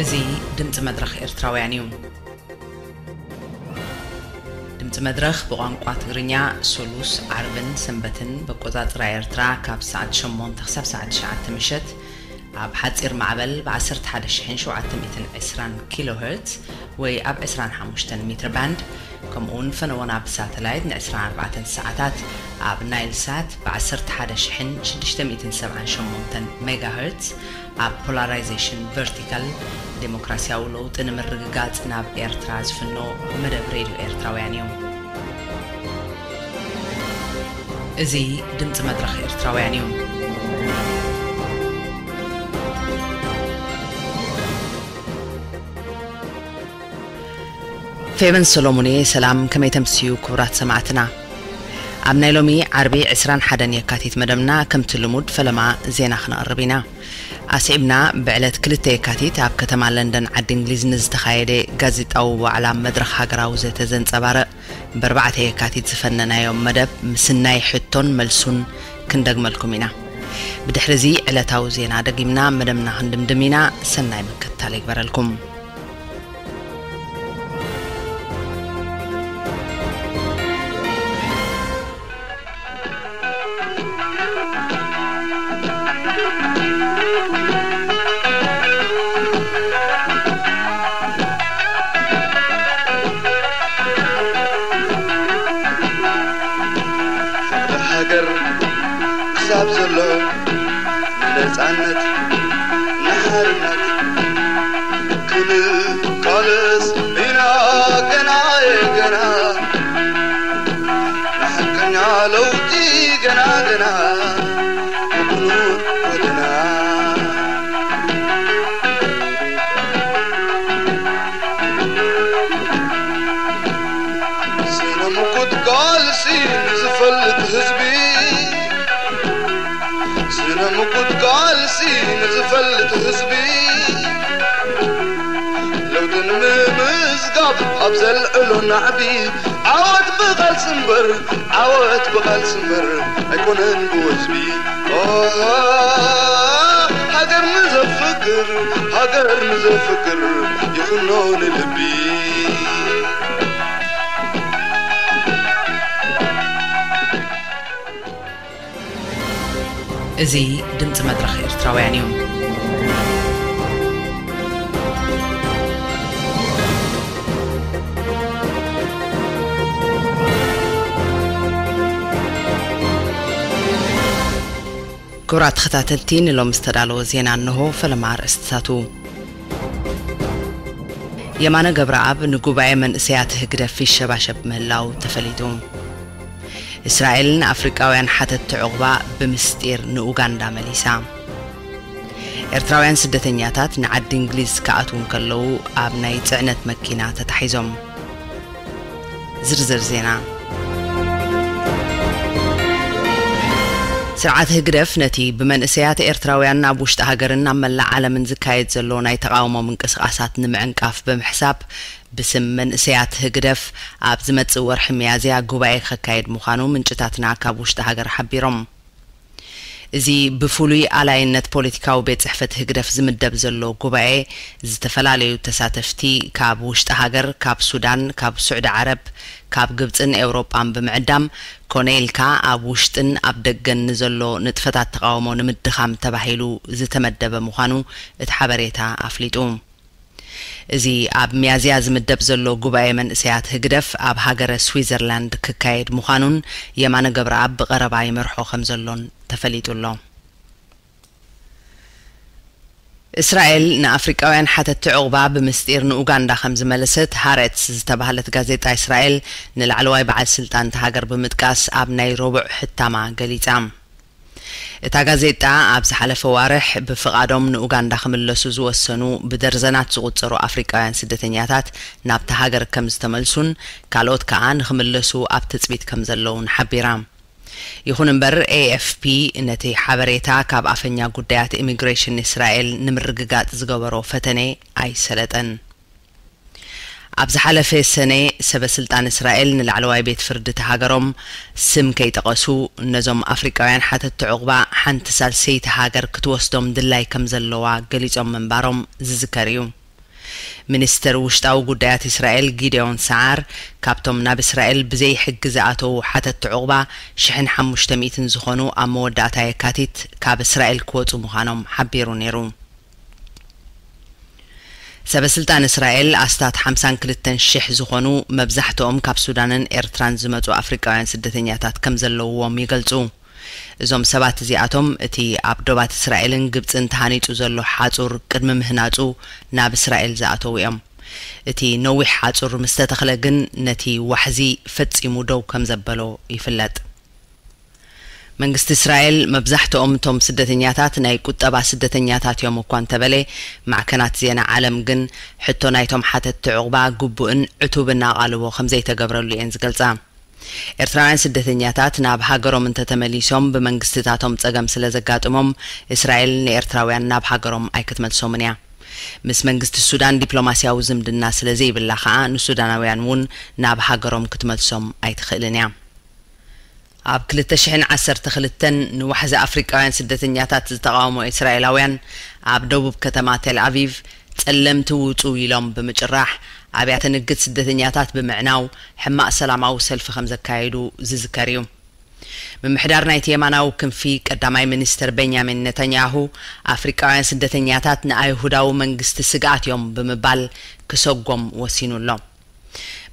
እዚ ድምፂ መድረኽ ኤርትራውያን እዩ። ድምፂ መድረኽ ብቋንቋ ትግርኛ ሶሉስ፣ ዓርብን ሰንበትን በቆፃፅራ ኤርትራ ካብ ሰዓት ሸሞንተ ክሳብ ሰዓት ትሽዓተ ምሸት ኣብ ሓፂር ማዕበል ብ ዓሰርተ ሓደ ሺሕን ሸውዓተ ሚእትን ዕስራን ኪሎ ሄርትዝ ወይ ኣብ ዕስራን ሓሙሽተን ሜትር ባንድ፣ ከምኡ እውን ፈነወና ብሳተላይት ን ዕስራን ኣርባዕተን ሰዓታት ኣብ ናይል ሳት ብ ዓሰርተ ሓደ ሺሕን ሽዱሽተ ሚእትን ሰብዓን ሸሞንተን ሜጋ ሄርትዝ፣ ኣብ ፖላራይዜሽን ቨርቲካል፣ ዴሞክራሲያዊ ለውጢ ንምርግጋጽ ናብ ኤርትራ ዝፍኖ መደብ ሬድዮ ኤርትራውያን እዩ። እዚ ድምጺ መድረኽ ኤርትራውያን እዩ። ፌቨን ሰሎሞን እየ። ሰላም፣ ከመይ ተምስዩ ክቡራት ሰማዕትና? ኣብ ናይ ሎሚ ዓርቢ ዕስራን ሓደን የካቲት መደብና ከምቲ ልሙድ ፈለማ ዜና ክነቕርብ ኢና። ኣስዒብና ብዕለት ክልተ የካቲት ኣብ ከተማ ለንደን ዓዲ እንግሊዝ ንዝተኻየደ ጋዜጣዊ ዋዕላ መድረኽ ሃገራዊ ዘተ ዘንጸባርቕ ብኣርባዕተ የካቲት ዝፈነናዮ መደብ ምስናይ ሕቶን መልሱን ክንደግመልኩም ኢና። ብድሕሪ እዚ ዕለታዊ ዜና ደጊምና መደብና ክንድምድም ኢና። ሰናይ ምክትታል ይግበረልኩም። ፍቕሪ ሃገር ክሳብ ዘሎ ንነጻነት ንሓርነት ክንቃለስ ኢና ገና ገና። ንሓቀኛ ለውጢ ገና ገና ብብሉር ጎደና። ስነ ምጉት ቃልሲ ንዝፈልጥ ህዝቢ፣ ስነ ምጉት ቃልሲ ንዝፈልጥ ህዝቢ፣ ለውጢ ንምምዝጋብ ኣብ ዘልዕሎ ናዕቢ፣ ዓወት ብቓልሲ እምበር፣ ዓወት ብቓልሲ እምበር ኣይኮነን ብወዝቢ። ኦ፣ ሃገር ንዘፍቅር፣ ሃገር ንዘፍቅር ይኹኖ ንልቢ። እዚ ድምፂ መድረኽ ኤርትራውያን እዩ። ክቡራት ተኸታተልቲ፣ ንሎም ዝተዳለወ ዜና እንሆ። ፈለማ ኣርእስትታቱ። የማነ ገብረኣብ ንጉባኤ መንእሰያት ህግደፍ ይሸባሸብ ምህላው ተፈሊጡ። እስራኤል ንኣፍሪቃውያን ሓተትቲ ዑቕባ ብምስጢር ንኡጋንዳ መሊሳ። ኤርትራውያን ስደተኛታት ንዓዲ እንግሊዝ ክኣትዉ እንከለዉ ኣብ ናይ ጽዕነት መኪና ተታሒዞም። ዝርዝር ዜና። ስርዓት ህግደፍ ነቲ ብመንእሰያት ኤርትራውያን ኣብ ውሽጢ ሃገርን ኣብ መላእ ዓለምን ዝካየድ ዘሎ ናይ ተቓውሞ ምንቅስቓሳት ንምዕንቃፍ ብምሕሳብ፣ ብስም መንእሰያት ህግደፍ ኣብ ዝመጽእ ወርሒ ሚያዝያ ጉባኤ ከካየድ ምዃኑ ምንጭታትና ካብ ውሽጢ ሃገር ሓቢሮም። እዚ ብፍሉይ ኣላይነት ፖለቲካዊ ቤት ጽሕፈት ህግደፍ ዝምደብ ዘሎ ጉባኤ፣ ዝተፈላለዩ ተሳተፍቲ ካብ ውሽጢ ሃገር፣ ካብ ሱዳን፣ ካብ ስዑዲ ዓረብ፣ ካብ ግብጽን ኤውሮጳን ብምዕዳም፣ ኮነ ኢልካ ኣብ ውሽጥን ኣብ ደገን ንዘሎ ንጥፈታት ተቓውሞ ንምድኻም ተባሂሉ ዝተመደበ ምዃኑ እቲ ሓበሬታ ኣፍሊጡ። እዚ ኣብ ሚያዝያ ዝምደብ ዘሎ ጉባኤ መንእሰያት ህግደፍ ኣብ ሃገረ ስዊዘርላንድ ክካየድ ምዃኑን የማነ ገብረኣብ ብቐረባ ይመርሖ ከም ዘሎን ተፈሊጡ ኣሎ። እስራኤል ንኣፍሪቃውያን ሓተትቲ ዑቕባ ብምስጢር ንኡጋንዳ ከም ዝመለሰት ሃረትስ ዝተባህለት ጋዜጣ እስራኤል ንላዕለዋይ በዓል ስልጣን እታ ሃገር ብምጥቃስ ኣብ ናይ ረቡዕ ሕታማ ገሊጻ። እታ ጋዜጣ ኣብ ዝሓለፈ ዋርሕ ብፍቓዶም ንኡጋንዳ ክምለሱ ዝወሰኑ ብደርዘናት ዝቑጸሩ ኣፍሪቃውያን ስደተኛታት ናብታ ሃገር ከም ዝተመልሱን ካልኦት ከኣ ንኽምለሱ ኣብ ትጽቢት ከም ዘለዉን ሓቢራ። ይኹን እምበር፣ ኤ ኤፍ ፒ ነቲ ሓበሬታ ካብ ኣፈኛ ጉዳያት ኢሚግሬሽን እስራኤል ንምርግጋጽ ዝገበሮ ፈተነ ኣይሰለጠን። ኣብ ዝሓለፈ ሰነ፣ ሰበ ስልጣን እስራኤል ንላዕለዋይ ቤት ፍርዲ እታ ሃገሮም፣ ስም ከይጠቐሱ፣ ነዞም ኣፍሪቃውያን ሓተትቲ ዑቕባ ሓንቲ ሳልሰይቲ ሃገር ክትወስዶም ድላይ ከም ዘለዋ ገሊጾም ምንባሮም ዝዝከር እዩ። ሚኒስትር ውሽጣዊ ጉዳያት እስራኤል ጊዴዮን ሰዓር፣ ካብቶም ናብ እስራኤል ብዘይ ሕጊ ዝኣተዉ ሓተትቲ ዕቑባ ሽሕን ሓሙሽተ ሚእትን ዝኾኑ ኣብ መወዳእታ የካቲት ካብ እስራኤል ክወጹ ምዃኖም ሓቢሩ ነይሩ። ሰበ ስልጣን እስራኤል ኣስታት ሓምሳን ክልተን ሽሕ ዝኾኑ፣ መብዛሕትኦም ካብ ሱዳንን ኤርትራን ዝመጹ ኣፍሪቃውያን ስደተኛታት ከም ዘለውዎም ይገልጹ። እዞም ሰባት እዚኣቶም እቲ ኣብ ዶባት እስራኤልን ግብጽን ተሃኒጹ ዘሎ ሓጹር ቅድሚ ምህናጹ ናብ እስራኤል ዝኣተዉ እዮም። እቲ ነዊሕ ሓጹር ምስ ተተኽለ ግን ነቲ ዋሕዚ ፈጺሙ ደው ከም ዘበሎ ይፍለጥ። መንግስቲ እስራኤል መብዛሕትኦም እቶም ስደተኛታት ናይ ቁጠባ ስደተኛታት እዮም እኳ እንተበለ፣ ማዕከናት ዜና ዓለም ግን ሕቶ ናይቶም ሓተትቲ ዕቑባ ግቡእን ዕቱብን ኣቓልቦ ከም ዘይተገብረሉ እየን ዝገልጻ። ኤርትራውያን ስደተኛታት ናብ ሃገሮም እንተተመሊሶም ብመንግስትታቶም ጸገም ስለ ዘጋጥሞም፣ እስራኤል ንኤርትራውያን ናብ ሃገሮም ኣይክትመልሶምን እያ። ምስ መንግስቲ ሱዳን ዲፕሎማስያዊ ዝምድና ስለ ዘይብላ ከኣ ንሱዳናውያን እውን ናብ ሃገሮም ክትመልሶም ኣይትኽእልን እያ። ኣብ ክልተ ሽሕን ዓሰርተ ክልተን ንዋሕዚ ኣፍሪቃውያን ስደተኛታት ዝተቓወሙ እስራኤላውያን ኣብ ደቡብ ከተማ ቴል ኣቪቭ ጸለምቲ ውጹ ኢሎም ብምጭራሕ ኣብያተ ንግድ ስደተኛታት ብምዕናው ሕማቕ ሰላማዊ ሰልፊ ከም ዘካየዱ ዝዝከር እዩ። ምምሕዳር ናይቲ የማናዊ ክንፊ ቀዳማይ ሚኒስትር ቤንያሚን ነታንያሁ ኣፍሪቃውያን ስደተኛታት ንኣይሁዳዊ መንግስቲ ስግኣት እዮም ብምባል ክሰጎም ወሲኑ ኣሎ።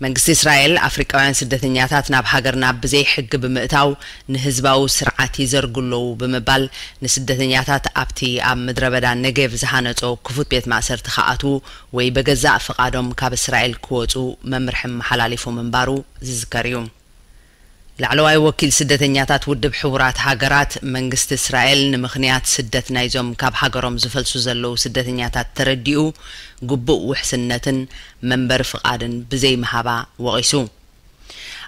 መንግስቲ እስራኤል ኣፍሪቃውያን ስደተኛታት ናብ ሃገርና ብዘይ ሕጊ ብምእታው ንህዝባዊ ስርዓት ይዘርጉ ኣለዉ ብምባል ንስደተኛታት ኣብቲ ኣብ ምድረ በዳ ነጌቭ ዝሃነጾ ክፉት ቤት ማእሰርቲ ክኣትዉ ወይ በገዛእ ፍቓዶም ካብ እስራኤል ክወጹ መምርሒ መሓላሊፉ ምንባሩ ዝዝከር እዩ። ላዕለዋይ ወኪል ስደተኛታት ውድብ ሕቡራት ሃገራት መንግስቲ እስራኤል ንምኽንያት ስደት ናይዞም ካብ ሃገሮም ዝፈልሱ ዘለዉ ስደተኛታት ተረዲኡ ግቡእ ውሕስነትን መንበሪ ፍቓድን ብዘይምሃባ ወቒሱ።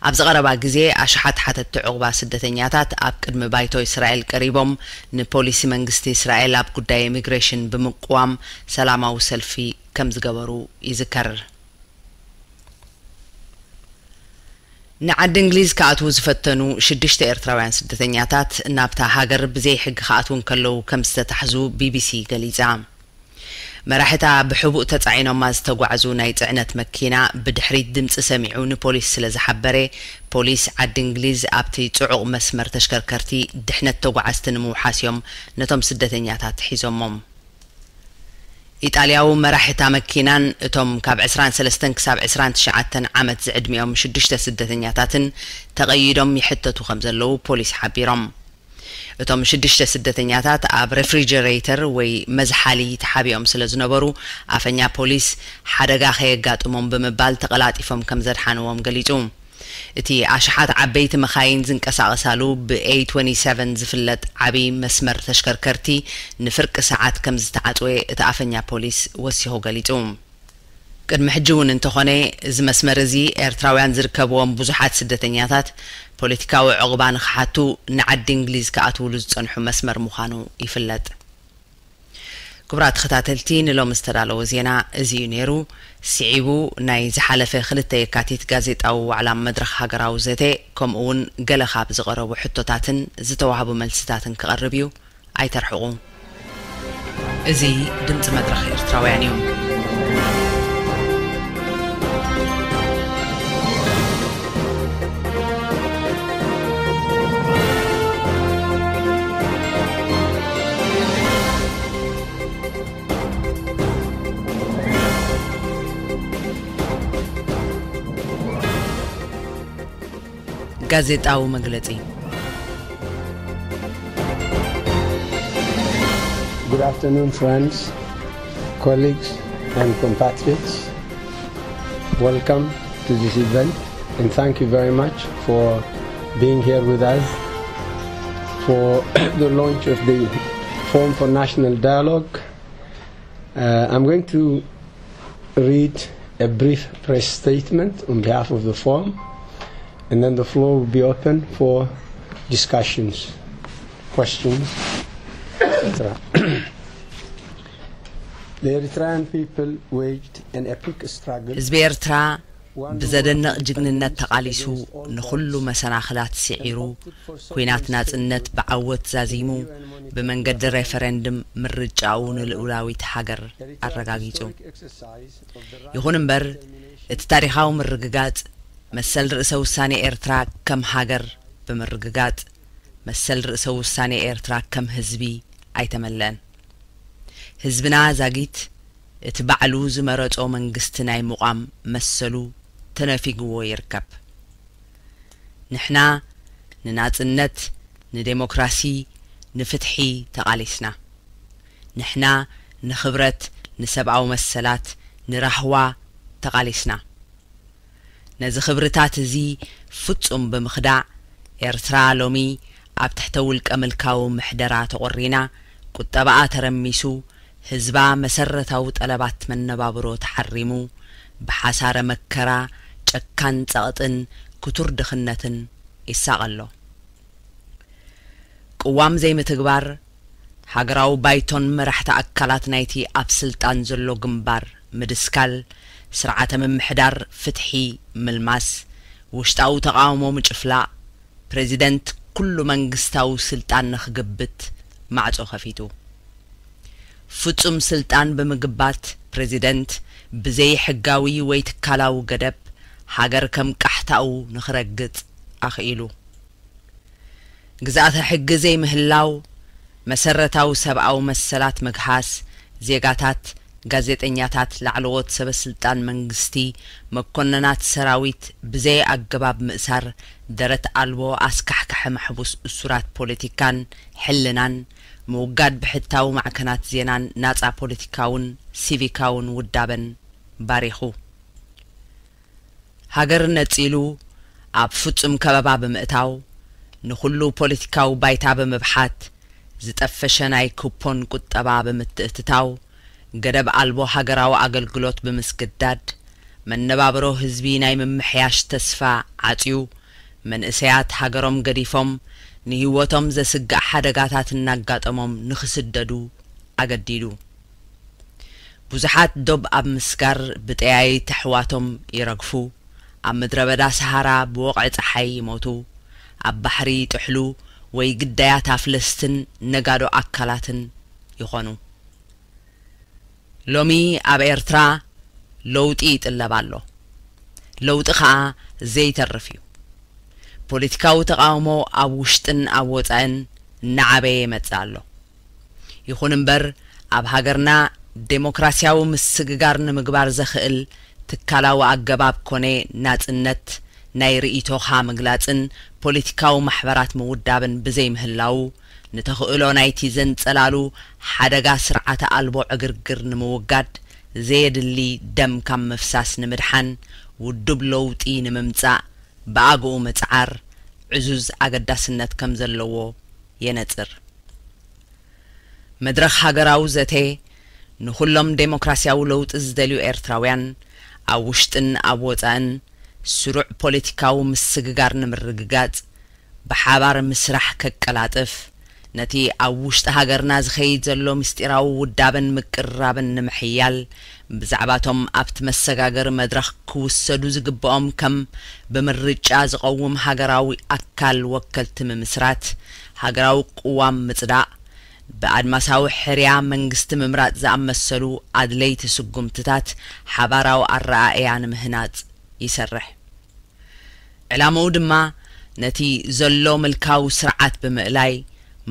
ኣብዚ ቀረባ ግዜ ኣሽሓት ሓተትቲ ዕቑባ ስደተኛታት ኣብ ቅድሚ ባይቶ እስራኤል ቀሪቦም ንፖሊሲ መንግስቲ እስራኤል ኣብ ጉዳይ ኢሚግሬሽን ብምቅዋም ሰላማዊ ሰልፊ ከም ዝገበሩ ይዝከር። ንዓዲ እንግሊዝ ክኣትዉ ዝፈተኑ ሽዱሽተ ኤርትራውያን ስደተኛታት ናብታ ሃገር ብዘይ ሕጊ ክኣትዉ እንከለዉ ከም ዝተታሕዙ ቢቢሲ ገሊጻ። መራሕታ ብሕቡእ ተጻዒኖማ ዝተጓዕዙ ናይ ጽዕነት መኪና ብድሕሪት ድምጺ ሰሚዑ ንፖሊስ ስለ ዝሓበረ፣ ፖሊስ ዓዲ እንግሊዝ ኣብቲ ጽዑቕ መስመር ተሽከርከርቲ ድሕነት ተጓዓዝቲ ንምውሓስ እዮም ነቶም ስደተኛታት ሒዞሞም። ኢጣልያዊ መራሕታ መኪናን እቶም ካብ ዕስራን ሰለስተን ክሳብ ዕስራን ትሽዓተን ዓመት ዝዕድሚኦም ሽዱሽተ ስደተኛታትን ተቐይዶም ይሕተቱ ከም ዘለዉ ፖሊስ ሓቢሮም። እቶም ሽዱሽተ ስደተኛታት ኣብ ሬፍሪጀሬተር ወይ መዝሓሊ ተሓቢኦም ስለ ዝነበሩ፣ ኣፈኛ ፖሊስ ሓደጋ ከየጋጥሞም ብምባል ተቐላጢፎም ከም ዘድሓንዎም ገሊጹ። እቲ ኣሽሓት ዓበይቲ መኻይን ዝንቀሳቐሳሉ ብ ኤ ትወንቲ ሰቨን ዝፍለጥ ዓቢ መስመር ተሽከርከርቲ ንፍርቂ ሰዓት ከም ዝተዓጽወ እቲ ኣፈኛ ፖሊስ ወሲኹ ገሊጹ። ቅድሚ ሕጂ እውን እንተኾነ፣ እዚ መስመር እዚ ኤርትራውያን ዝርከብዎም ብዙሓት ስደተኛታት ፖለቲካዊ ዕቑባ ንኽሓቱ ንዓዲ እንግሊዝ ክኣትውሉ ዝጸንሑ መስመር ምዃኑ ይፍለጥ። ክቡራት ተኸታተልቲ፣ ንሎሚ ዝተዳለወ ዜና እዚ እዩ ነይሩ። ስዒቡ ናይ ዝሓለፈ ክልተ የካቲት ጋዜጣዊ ዋዕላ መድረኽ ሃገራዊ ዘተ፣ ከምኡ እውን ገለ ካብ ዝቐረቡ ሕቶታትን ዝተዋህቡ መልስታትን ክቐርብ እዩ። ኣይተርሕቑ። እዚ ድምፂ መድረኽ ኤርትራውያን እዩ። ጋዜጣዊ መግለጺ። Good afternoon, friends, colleagues, and compatriots. Welcome to this event, and thank you very much for being here with us for the launch of the Forum for National Dialogue. Uh, I'm going to read a brief press statement on behalf of the Forum, and then the floor will be open for discussions, questions, et cetera. The Eritrean people waged an epic struggle. ህዝቢ ኤርትራ ብዘደንቕ ጅግንነት ተቓሊሱ፣ ንኹሉ መሰናኽላት ስዒሩ፣ ኲናት ናጽነት ብዓወት ዛዚሙ፣ ብመንገዲ ሬፈረንድም ምርጫኡ ንልኡላዊት ሃገር ኣረጋጊጹ። ይኹን እምበር፣ እቲ ታሪኻዊ ምርግጋጽ፣ መሰል ርእሰ ውሳኔ ኤርትራ ከም ሃገር ብምርግጋጽ፣ መሰል ርእሰ ውሳኔ ኤርትራ ከም ህዝቢ ኣይተመለአን። ህዝብና ዛጊት እቲ ባዕሉ ዝመረጾ መንግስቲ ናይ ምቋም መሰሉ ተነፊግዎ ይርከብ። ንሕና ንናጽነት፣ ንዴሞክራሲ፣ ንፍትሒ ተቓሊስና። ንሕና ንኽብረት፣ ንሰብኣዊ መሰላት፣ ንራህዋ ተቓሊስና። ነዚ ክብርታት እዚ ፍጹም ብምኽዳዕ፣ ኤርትራ ሎሚ ኣብ ትሕተ ውልቀ ምልካዊ ምሕደራ ተቖሪና፣ ቁጠባኣ ተረሚሱ፣ ህዝባ መሰረታዊ ጠለባት መነባብሮ ተሓሪሙ፣ ብሓሳረ መከራ፣ ጨካን ጸቕጥን ክቱር ድኽነትን ይሳቐ ኣሎ። ቅዋም ዘይምትግባር፣ ሃገራዊ ባይቶን መራሕቲ ኣካላት ናይቲ ኣብ ስልጣን ዘሎ ግንባር ምድስካል፣ ስርዓተ ምምሕዳር ፍትሒ ምልማስ፣ ውሽጣዊ ተቓውሞ ምጭፍላቕ፣ ፕሬዚደንት ኩሉ መንግስታዊ ስልጣን ንኽግብት ማዕጾ ከፊቱ። ፍጹም ስልጣን ብምግባት ፕሬዚደንት ብዘይ ሕጋዊ ወይ ትካላዊ ገደብ ሃገር ከም ቃሕታኡ ንኽረግጽ ኣኽኢሉ። ግዝኣተ ሕጊ ዘይምህላው፣ መሰረታዊ ሰብኣዊ መሰላት ምግሃስ፣ ዜጋታት፣ ጋዜጠኛታት፣ ላዕለዎት ሰበ ስልጣን መንግስቲ፣ መኮነናት ሰራዊት ብዘይ ኣገባብ ምእሳር፣ ደረት ኣልቦ ኣስካሕካሒ መሕቡስ እሱራት ፖለቲካን ሕልናን፣ ምውጋድ ብሕታዊ ማዕከናት ዜናን ናጻ ፖለቲካውን ሲቪካውን ውዳበን ባሪኹ። ሃገር ነጺሉ ኣብ ፍጹም ከበባ ብምእታው፣ ንኹሉ ፖለቲካዊ ባይታ ብምብሓት፣ ዝጠፈሸ ናይ ኩፖን ቁጠባ ብምትእትታው፣ ገደብ ኣልቦ ሃገራዊ ኣገልግሎት ብምስግዳድ፣ መነባብሮ ህዝቢ ናይ ምምሕያሽ ተስፋ ዓጽዩ፣ መንእሰያት ሃገሮም ገዲፎም ንህይወቶም ዘስግእ ሓደጋታት እናጋጠሞም ንኽስደዱ ኣገዲዱ። ብዙሓት ዶብ ኣብ ምስጋር ብጠያይቲ ኣሕዋቶም ይረግፉ፣ ኣብ ምድረ በዳ ሰሃራ ብወቕዒ ጸሓይ ይሞቱ፣ ኣብ ባሕሪ ይጥሕሉ ወይ ግዳያት ኣፍለስትን ነጋዶ ኣካላትን ይኾኑ። ሎሚ ኣብ ኤርትራ ለውጢ ይጥለብ ኣሎ። ለውጢ ኸኣ ዘይተርፍ እዩ። ፖለቲካዊ ተቓውሞ ኣብ ውሽጥን ኣብ ወጻእን እናዓበየ ይመጽእ ኣሎ። ይኹን እምበር፣ ኣብ ሃገርና ዴሞክራሲያዊ ምስግጋር ንምግባር ዘኽእል ትካላዊ ኣገባብ ኮነ ናጽነት ናይ ርእይቶኻ ምግላጽን ፖለቲካዊ ማሕበራት ምውዳብን ብዘይምህላዉ፣ ንተኽእሎ ናይቲ ዘንጸላሉ ሓደጋ ስርዓተ ኣልቦ ዕግርግር ንምውጋድ፣ ዘየድሊ ደም ካብ ምፍሳስ ንምድሓን፣ ውዱብ ለውጢ ንምምጻእ ብኣግኡ ምጽዓር ዕዙዝ ኣገዳስነት ከም ዘለዎ የነጽር። መድረኽ ሃገራዊ ዘተ ንኹሎም ዴሞክራሲያዊ ለውጢ ዝደልዩ ኤርትራውያን ኣብ ውሽጥን ኣብ ወጻእን ስሩዕ ፖለቲካዊ ምስግጋር ንምርግጋጽ፣ ብሓባር ምስራሕ ከቀላጥፍ፣ ነቲ ኣብ ውሽጢ ሃገርና ዝኸይድ ዘሎ ምስጢራዊ ውዳበን ምቅርራብን ንምሕያል፣ ብዛዕባቶም ኣብቲ መሰጋገሪ መድረኽ ክውሰዱ ዝግብኦም ከም ብምርጫ ዝቐውም ሃገራዊ ኣካል ወከልቲ ምምስራት፣ ሃገራዊ ቅዋም ምጽዳቕ፣ ብኣድማሳዊ ሕርያ መንግስቲ ምምራጽ ዝኣመሰሉ ኣድለይቲ ስጉምትታት ሓባራዊ ኣረኣእያ ንምህናጽ ይሰርሕ። ዕላምኡ ድማ ነቲ ዘሎ ምልካዊ ስርዓት ብምእላይ፣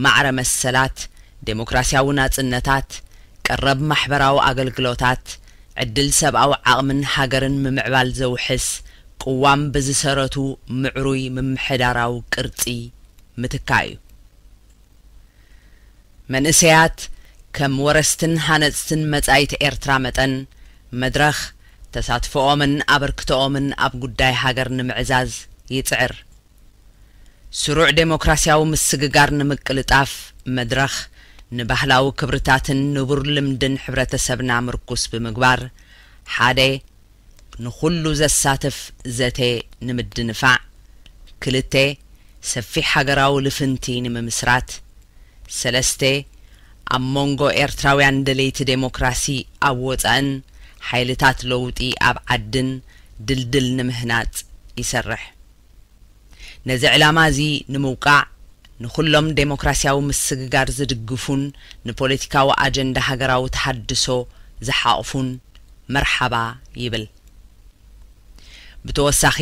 ማዕረ መሰላት፣ ዴሞክራሲያዊ ናጽነታት፣ ቀረብ ማሕበራዊ ኣገልግሎታት፣ ዕድል ሰብኣዊ ዓቕምን ሃገርን ምምዕባል ዘውሕስ ቅዋም ብዝሰረቱ ምዕሩይ ምምሕዳራዊ ቅርጺ ምትካእ እዩ። መንእሰያት ከም ወረስትን ሃነጽትን መጻኢት ኤርትራ መጠን፣ መድረኽ ተሳትፎኦምን ኣበርክቶኦምን ኣብ ጉዳይ ሃገር ንምዕዛዝ ይጽዕር። ስሩዕ ዴሞክራሲያዊ ምስግጋር ንምቅልጣፍ፣ መድረኽ ንባህላዊ ክብርታትን ንቡር ልምድን ሕብረተሰብና ምርኩስ ብምግባር፣ ሓደ፣ ንኹሉ ዘሳትፍ ዘተ ንምድንፋዕ፣ ክልተ፣ ሰፊሕ ሃገራዊ ልፍንቲ ንምምስራት፣ ሰለስተ፣ ኣብ መንጎ ኤርትራውያን ደለይቲ ዴሞክራሲ ኣብ ወጻእን ሓይልታት ለውጢ ኣብ ዓድን ድልድል ንምህናጽ ይሰርሕ። ነዚ ዕላማ እዚ ንምውቃዕ ንኹሎም ዴሞክራሲያዊ ምስግጋር ዝድግፉን ንፖለቲካዊ ኣጀንዳ ሃገራዊ ተሃድሶ ዝሓቑፉን መርሓባ ይብል። ብተወሳኺ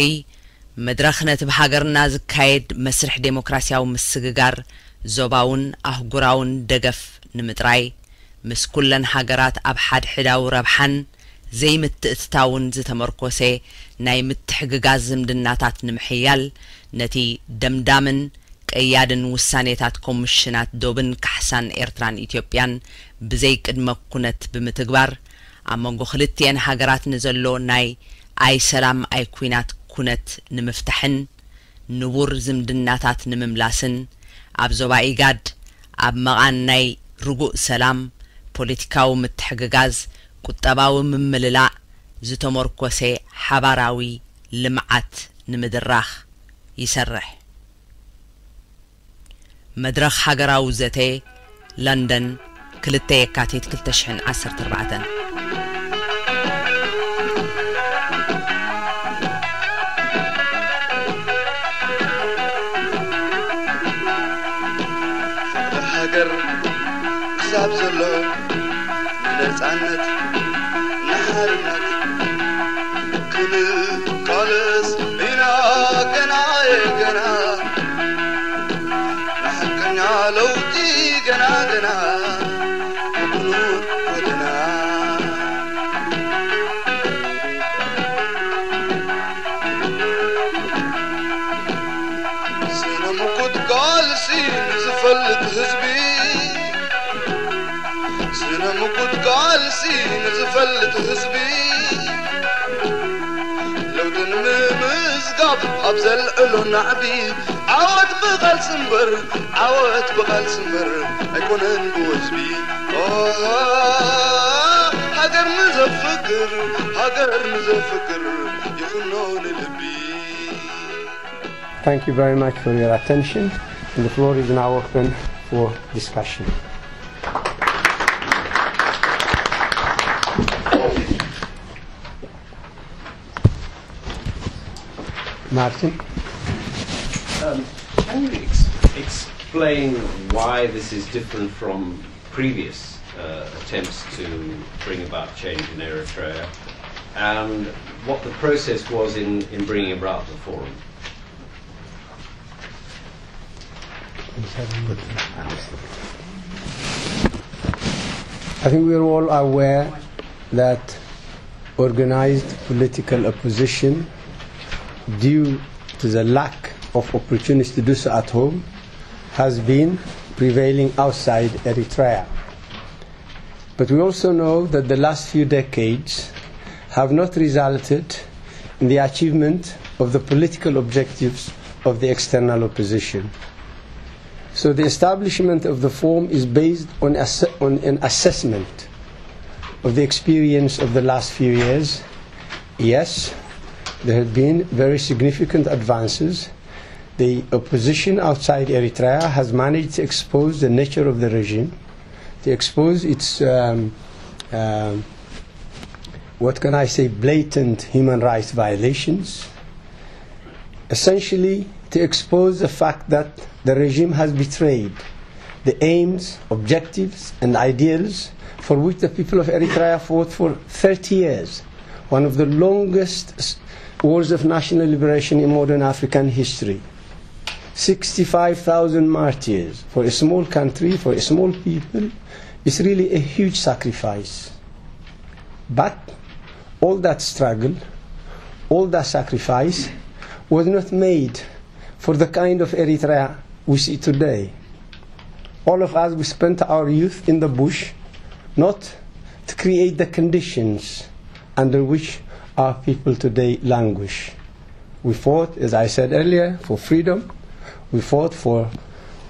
መድረኽ ነቲ ብሃገርና ዝካየድ መስርሕ ዴሞክራሲያዊ ምስግጋር ዞባውን ኣህጉራውን ደገፍ ንምጥራይ ምስ ኩለን ሃገራት ኣብ ሓድሕዳዊ ረብሓን ዘይምትእትታውን ዝተመርኮሰ ናይ ምትሕግጋዝ ዝምድናታት ንምሕያል ነቲ ደምዳምን ቀያድን ውሳኔታት ኮሚሽናት ዶብን ካሕሳን ኤርትራን ኢትዮጵያን ብዘይቅድመ ኩነት ብምትግባር ኣብ መንጎ ክልቲኤን ሃገራት ንዘሎ ናይ ኣይ ሰላም ኣይ ኩናት ኩነት ንምፍታሕን ንቡር ዝምድናታት ንምምላስን ኣብ ዞባ ኢጋድ ኣብ መቓን ናይ ርጉእ ሰላም፣ ፖለቲካዊ ምትሕግጋዝ፣ ቁጠባዊ ምምልላእ ዝተመርኮሰ ሓባራዊ ልምዓት ንምድራኽ ይሰርሕ። መድረኽ ሃገራዊ ዘተ፣ ለንደን፣ ክልተ የካቲት ክልተ ሽሕን ዓሰርተ ኣርባዕተን። ፍቕሪ ሃገር ክሳብ ዘሎ፣ ንነጻነት፣ ንሓርነት ክንቃለስ ኢና ገና፣ ገና። ንሓቀኛ ለውጢ ገና፣ ገና ብቕኑዕ ጎደና። ስነ ምጉት ቃልሲ ንዝፈልጥ ህዝቢ፣ ስነ ምጉት ቃልሲ ንዝፈልጥ ህዝቢ፣ ለውጢ ንምምዝጋብ ኣብ ዘልዕሎ ናዕቢ፣ ዓወት ብቓልሲ እምበር፣ ዓወት ብቓልሲ እምበር ኣይኮነን ብወዝቢ። ኦሆ፣ ሃገር ንዘፍቅር፣ ሃገር ንዘፍቅር ይኹኖ ንልቢ። Thank you very much for your attention. And the floor is now open for discussion. Martin? Um, can you ex- explain why this is different from previous uh, attempts to bring about change in Eritrea and what the process was in, in bringing about the forum? I think we are all aware that organized political opposition, due to the lack of opportunities to do so at home, has been prevailing outside Eritrea. But we also know that the last few decades have not resulted in the achievement of the political objectives of the external opposition. So the establishment of the forum is based on, ass- on an assessment of the experience of the last few years. Yes, there have been very significant advances. The opposition outside Eritrea has managed to expose the nature of the regime, to expose its, um, um, what can I say, blatant human rights violations. Essentially, to expose the fact that the regime has betrayed the aims, objectives, and ideals for which the people of Eritrea fought for thirty years, one of the longest s- wars of national liberation in modern African history. Sixty-five thousand martyrs for a small country, for a small people, is really a huge sacrifice. But all that struggle, all that sacrifice was not made for the kind of Eritrea we see today. All of us, we spent our youth in the bush, not to create the conditions under which our people today languish. We fought, as I said earlier, for freedom. We fought for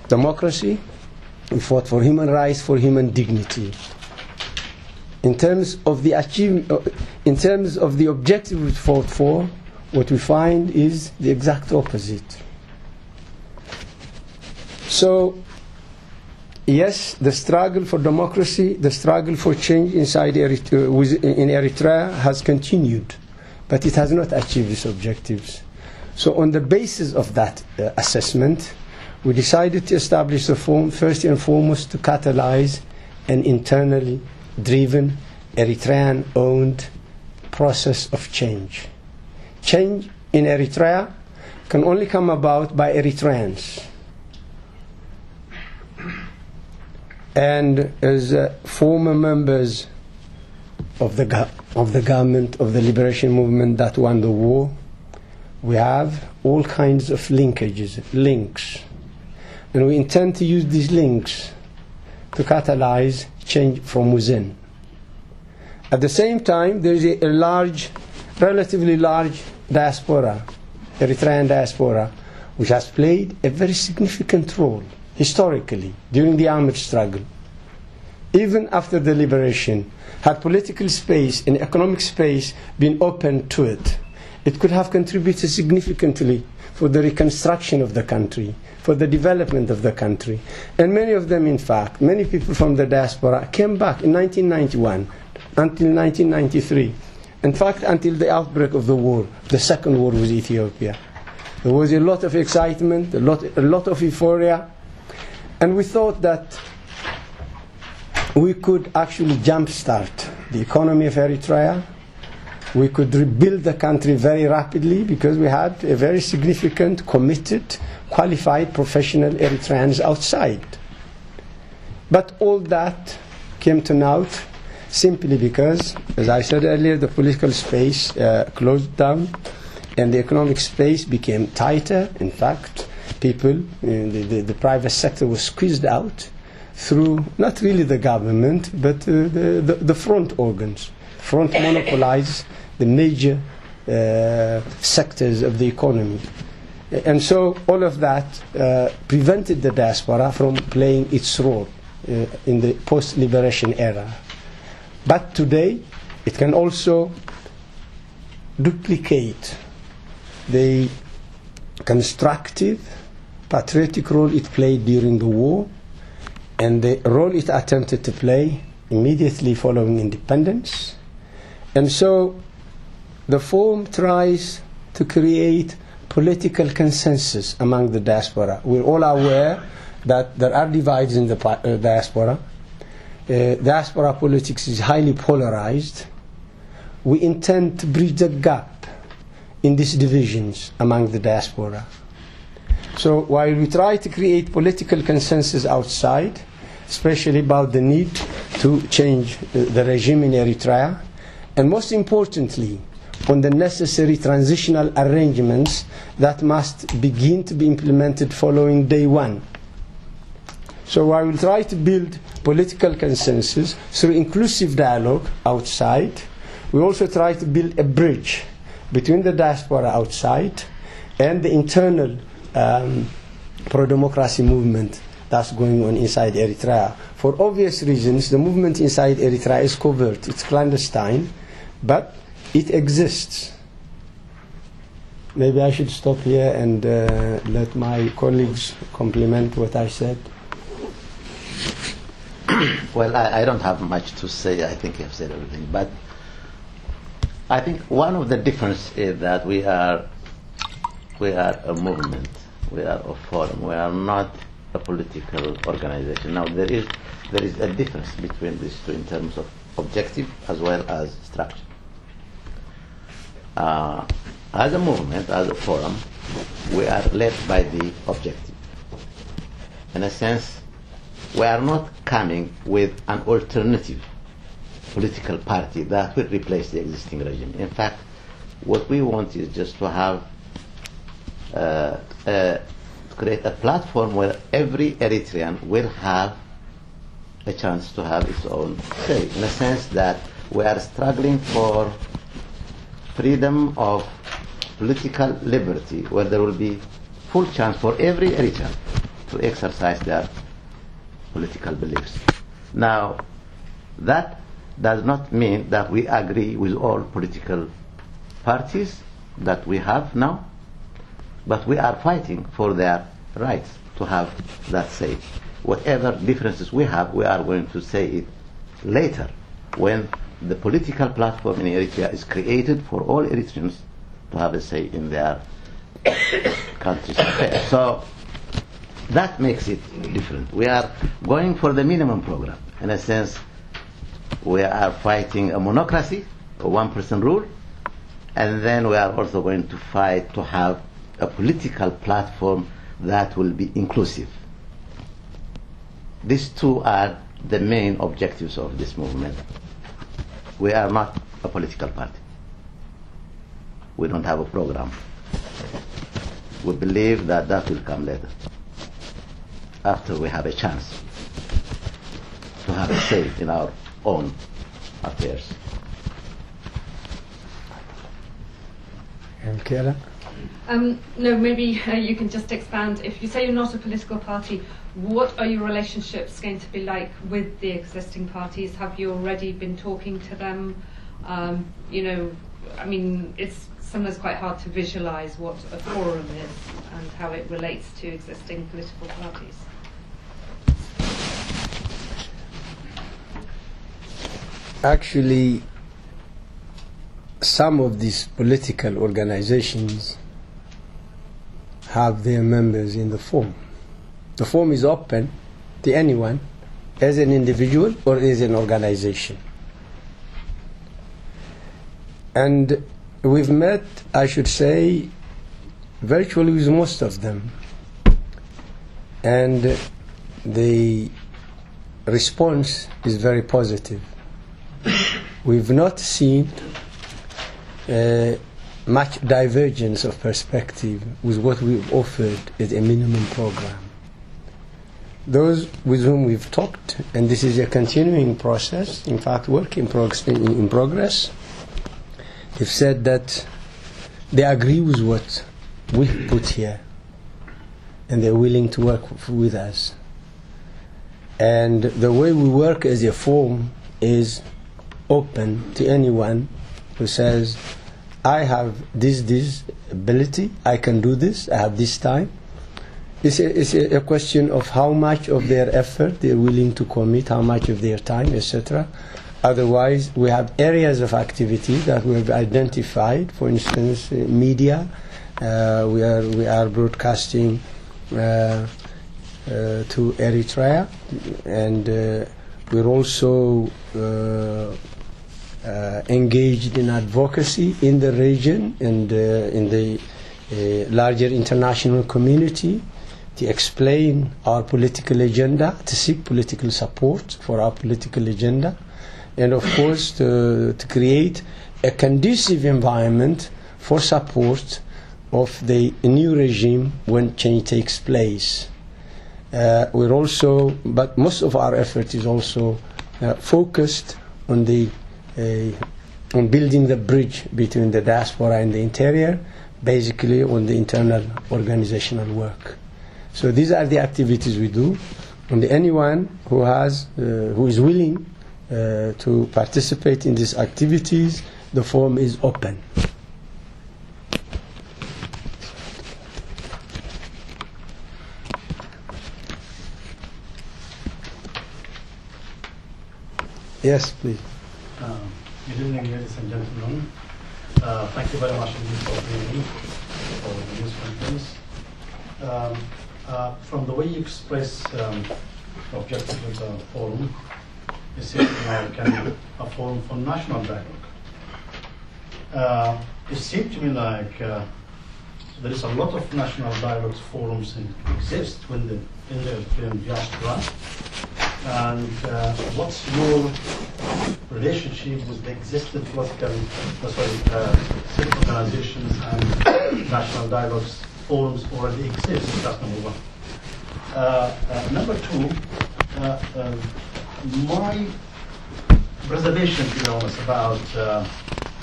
democracy. We fought for human rights, for human dignity. In terms of the achieve, uh, in terms of the objective we fought for, what we find is the exact opposite. So, yes, the struggle for democracy, the struggle for change inside Erit- uh, with- in Eritrea has continued. but it has not achieved its objectives. So on the basis of that uh, assessment, we decided to establish the forum first and foremost to catalyze an internally driven Eritrean-owned process of change. Change in Eritrea can only come about by Eritreans. And as uh, former members of the, go- of the government of the liberation movement that won the war, we have all kinds of linkages, links. And we intend to use these links to catalyze change from within. At the same time, there is a, a large, relatively large diaspora, Eritrean diaspora, which has played a very significant role historically during the armed struggle. Even after the liberation, had political space and economic space been open to it, it could have contributed significantly for the reconstruction of the country, for the development of the country. And many of them, in fact, many people from the diaspora came back in nineteen ninety-one until nineteen ninety-three. In fact, until the outbreak of the war, the second war with Ethiopia. There was a lot of excitement, a lot, a lot of euphoria, and we thought that we could actually jumpstart the economy of Eritrea. We could rebuild the country very rapidly because we had a very significant, committed, qualified professional Eritreans outside. But all that came to naught simply because, as I said earlier, the political space uh, closed down and the economic space became tighter. In fact, people, uh, the, the, the private sector was squeezed out through not really the government, but uh, the, the, the front organs. Front monopolize the major uh, sectors of the economy. And so all of that uh, prevented the diaspora from playing its role uh, in the post-liberation era. But today, it can also duplicate the constructive, patriotic role it played during the war and the role it attempted to play immediately following independence. And so the forum tries to create political consensus among the diaspora. We're all aware that there are divides in the pa- uh, diaspora. Uh, diaspora politics is highly polarized. We intend to bridge the gap in these divisions among the diaspora. So while we try to create political consensus outside, especially about the need to change uh, the regime in Eritrea, and most importantly, on the necessary transitional arrangements that must begin to be implemented following day one. So I will try to build political consensus through inclusive dialogue outside. We also try to build a bridge between the diaspora outside and the internal um, pro-democracy movement that's going on inside Eritrea. For obvious reasons, the movement inside Eritrea is covert, it's clandestine, but it exists. Maybe I should stop here and uh, let my colleagues complement what I said. Well, I, I don't have much to say. I think you have said everything. But I think one of the difference is that we are we are a movement. We are a forum. We are not a political organization. Now there is there is a difference between these two in terms of objective as well as structure. Uh, as a movement, as a forum, we are led by the objective. In a sense, we are not coming with an alternative political party that will replace the existing regime. In fact, what we want is just to have uh, uh, to create a platform where every Eritrean will have a chance to have its own say, in a sense that we are struggling for freedom of political liberty, where there will be full chance for every Eritrean to exercise their political beliefs. Now, that does not mean that we agree with all political parties that we have now, but we are fighting for their rights to have that say. Whatever differences we have, we are going to say it later when The political platform in Eritrea is created for all Eritreans to have a say in their country's affairs. So that makes it different. We are going for the minimum program. In a sense, we are fighting a monocracy, a one-person rule, and then we are also going to fight to have a political platform that will be inclusive. These two are the main objectives of this movement. We are not a political party. We don't have a program. We believe that that will come later, after we have a chance to have a say in our own affairs. And Kela? Um, no, maybe uh, you can just expand. If you say you're not a political party, what are your relationships going to be like with the existing parties? Have you already been talking to them? Um, you know, I mean, it's sometimes quite hard to visualize what a forum is and how it relates to existing political parties. Actually, some of these political organizations have their members in the forum. The forum is open to anyone, as an individual or as an organization. And we've met, I should say, virtually with most of them. And the response is very positive. We've not seen uh, much divergence of perspective with what we've offered as a minimum program. Those with whom we've talked, and this is a continuing process, in fact, work in, prog- in, in progress, they've said that they agree with what we've put here, and they're willing to work with us. And the way we work as a forum is open to anyone who says, "I have this, this ability, I can do this, I have this time." It's a, it's a question of how much of their effort they're willing to commit, how much of their time, et cetera. Otherwise, we have areas of activity that we have identified, for instance, uh, media. Uh, we, are, we are broadcasting uh, uh, to Eritrea, and uh, we're also uh, uh, engaged in advocacy in the region and uh, in the uh, larger international community to explain our political agenda, to seek political support for our political agenda, and of course to, to create a conducive environment for support of the new regime when change takes place. Uh, we're also, but most of our effort is also uh, focused on the uh, on building the bridge between the diaspora and the interior, basically on the internal organizational work. So these are the activities we do, and anyone who has, uh, who is willing uh, to participate in these activities, the forum is open. Yes, please. Um, good evening, ladies and gentlemen. Uh, thank you very much indeed for being here for the news conference. Um, uh, from the way you express um, the objective of the forum, it seems like um, a forum for national dialogue. Uh, it seemed to me like uh, there is a lot of national dialogue forums in, exist when the in the Eritrean diaspora. And uh, what's your relationship with the existing political, uh, sorry, uh, civic organizations and national dialogues forums already exist? That's number one. Uh, uh, number two, uh, uh, my reservation, to be honest, about uh,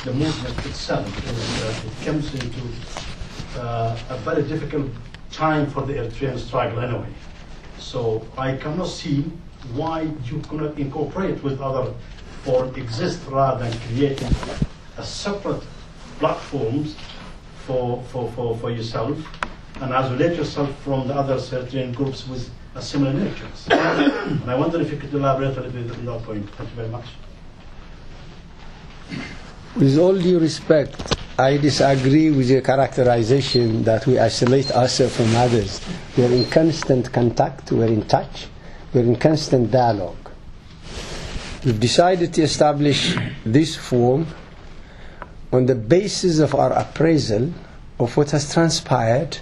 the movement itself is uh, it comes into uh, a very difficult time for the Eritrean struggle anyway. So I cannot see why you cannot incorporate with other or exist rather than creating a separate platforms for, for, for, for yourself and isolate yourself from the other Eritrean groups with a similar natures. And I wonder if you could elaborate a little bit on that point. Thank you very much. With all due respect, I disagree with your characterization that we isolate ourselves from others. We are in constant contact, we are in touch, we are in constant dialogue. We've decided to establish this forum on the basis of our appraisal of what has transpired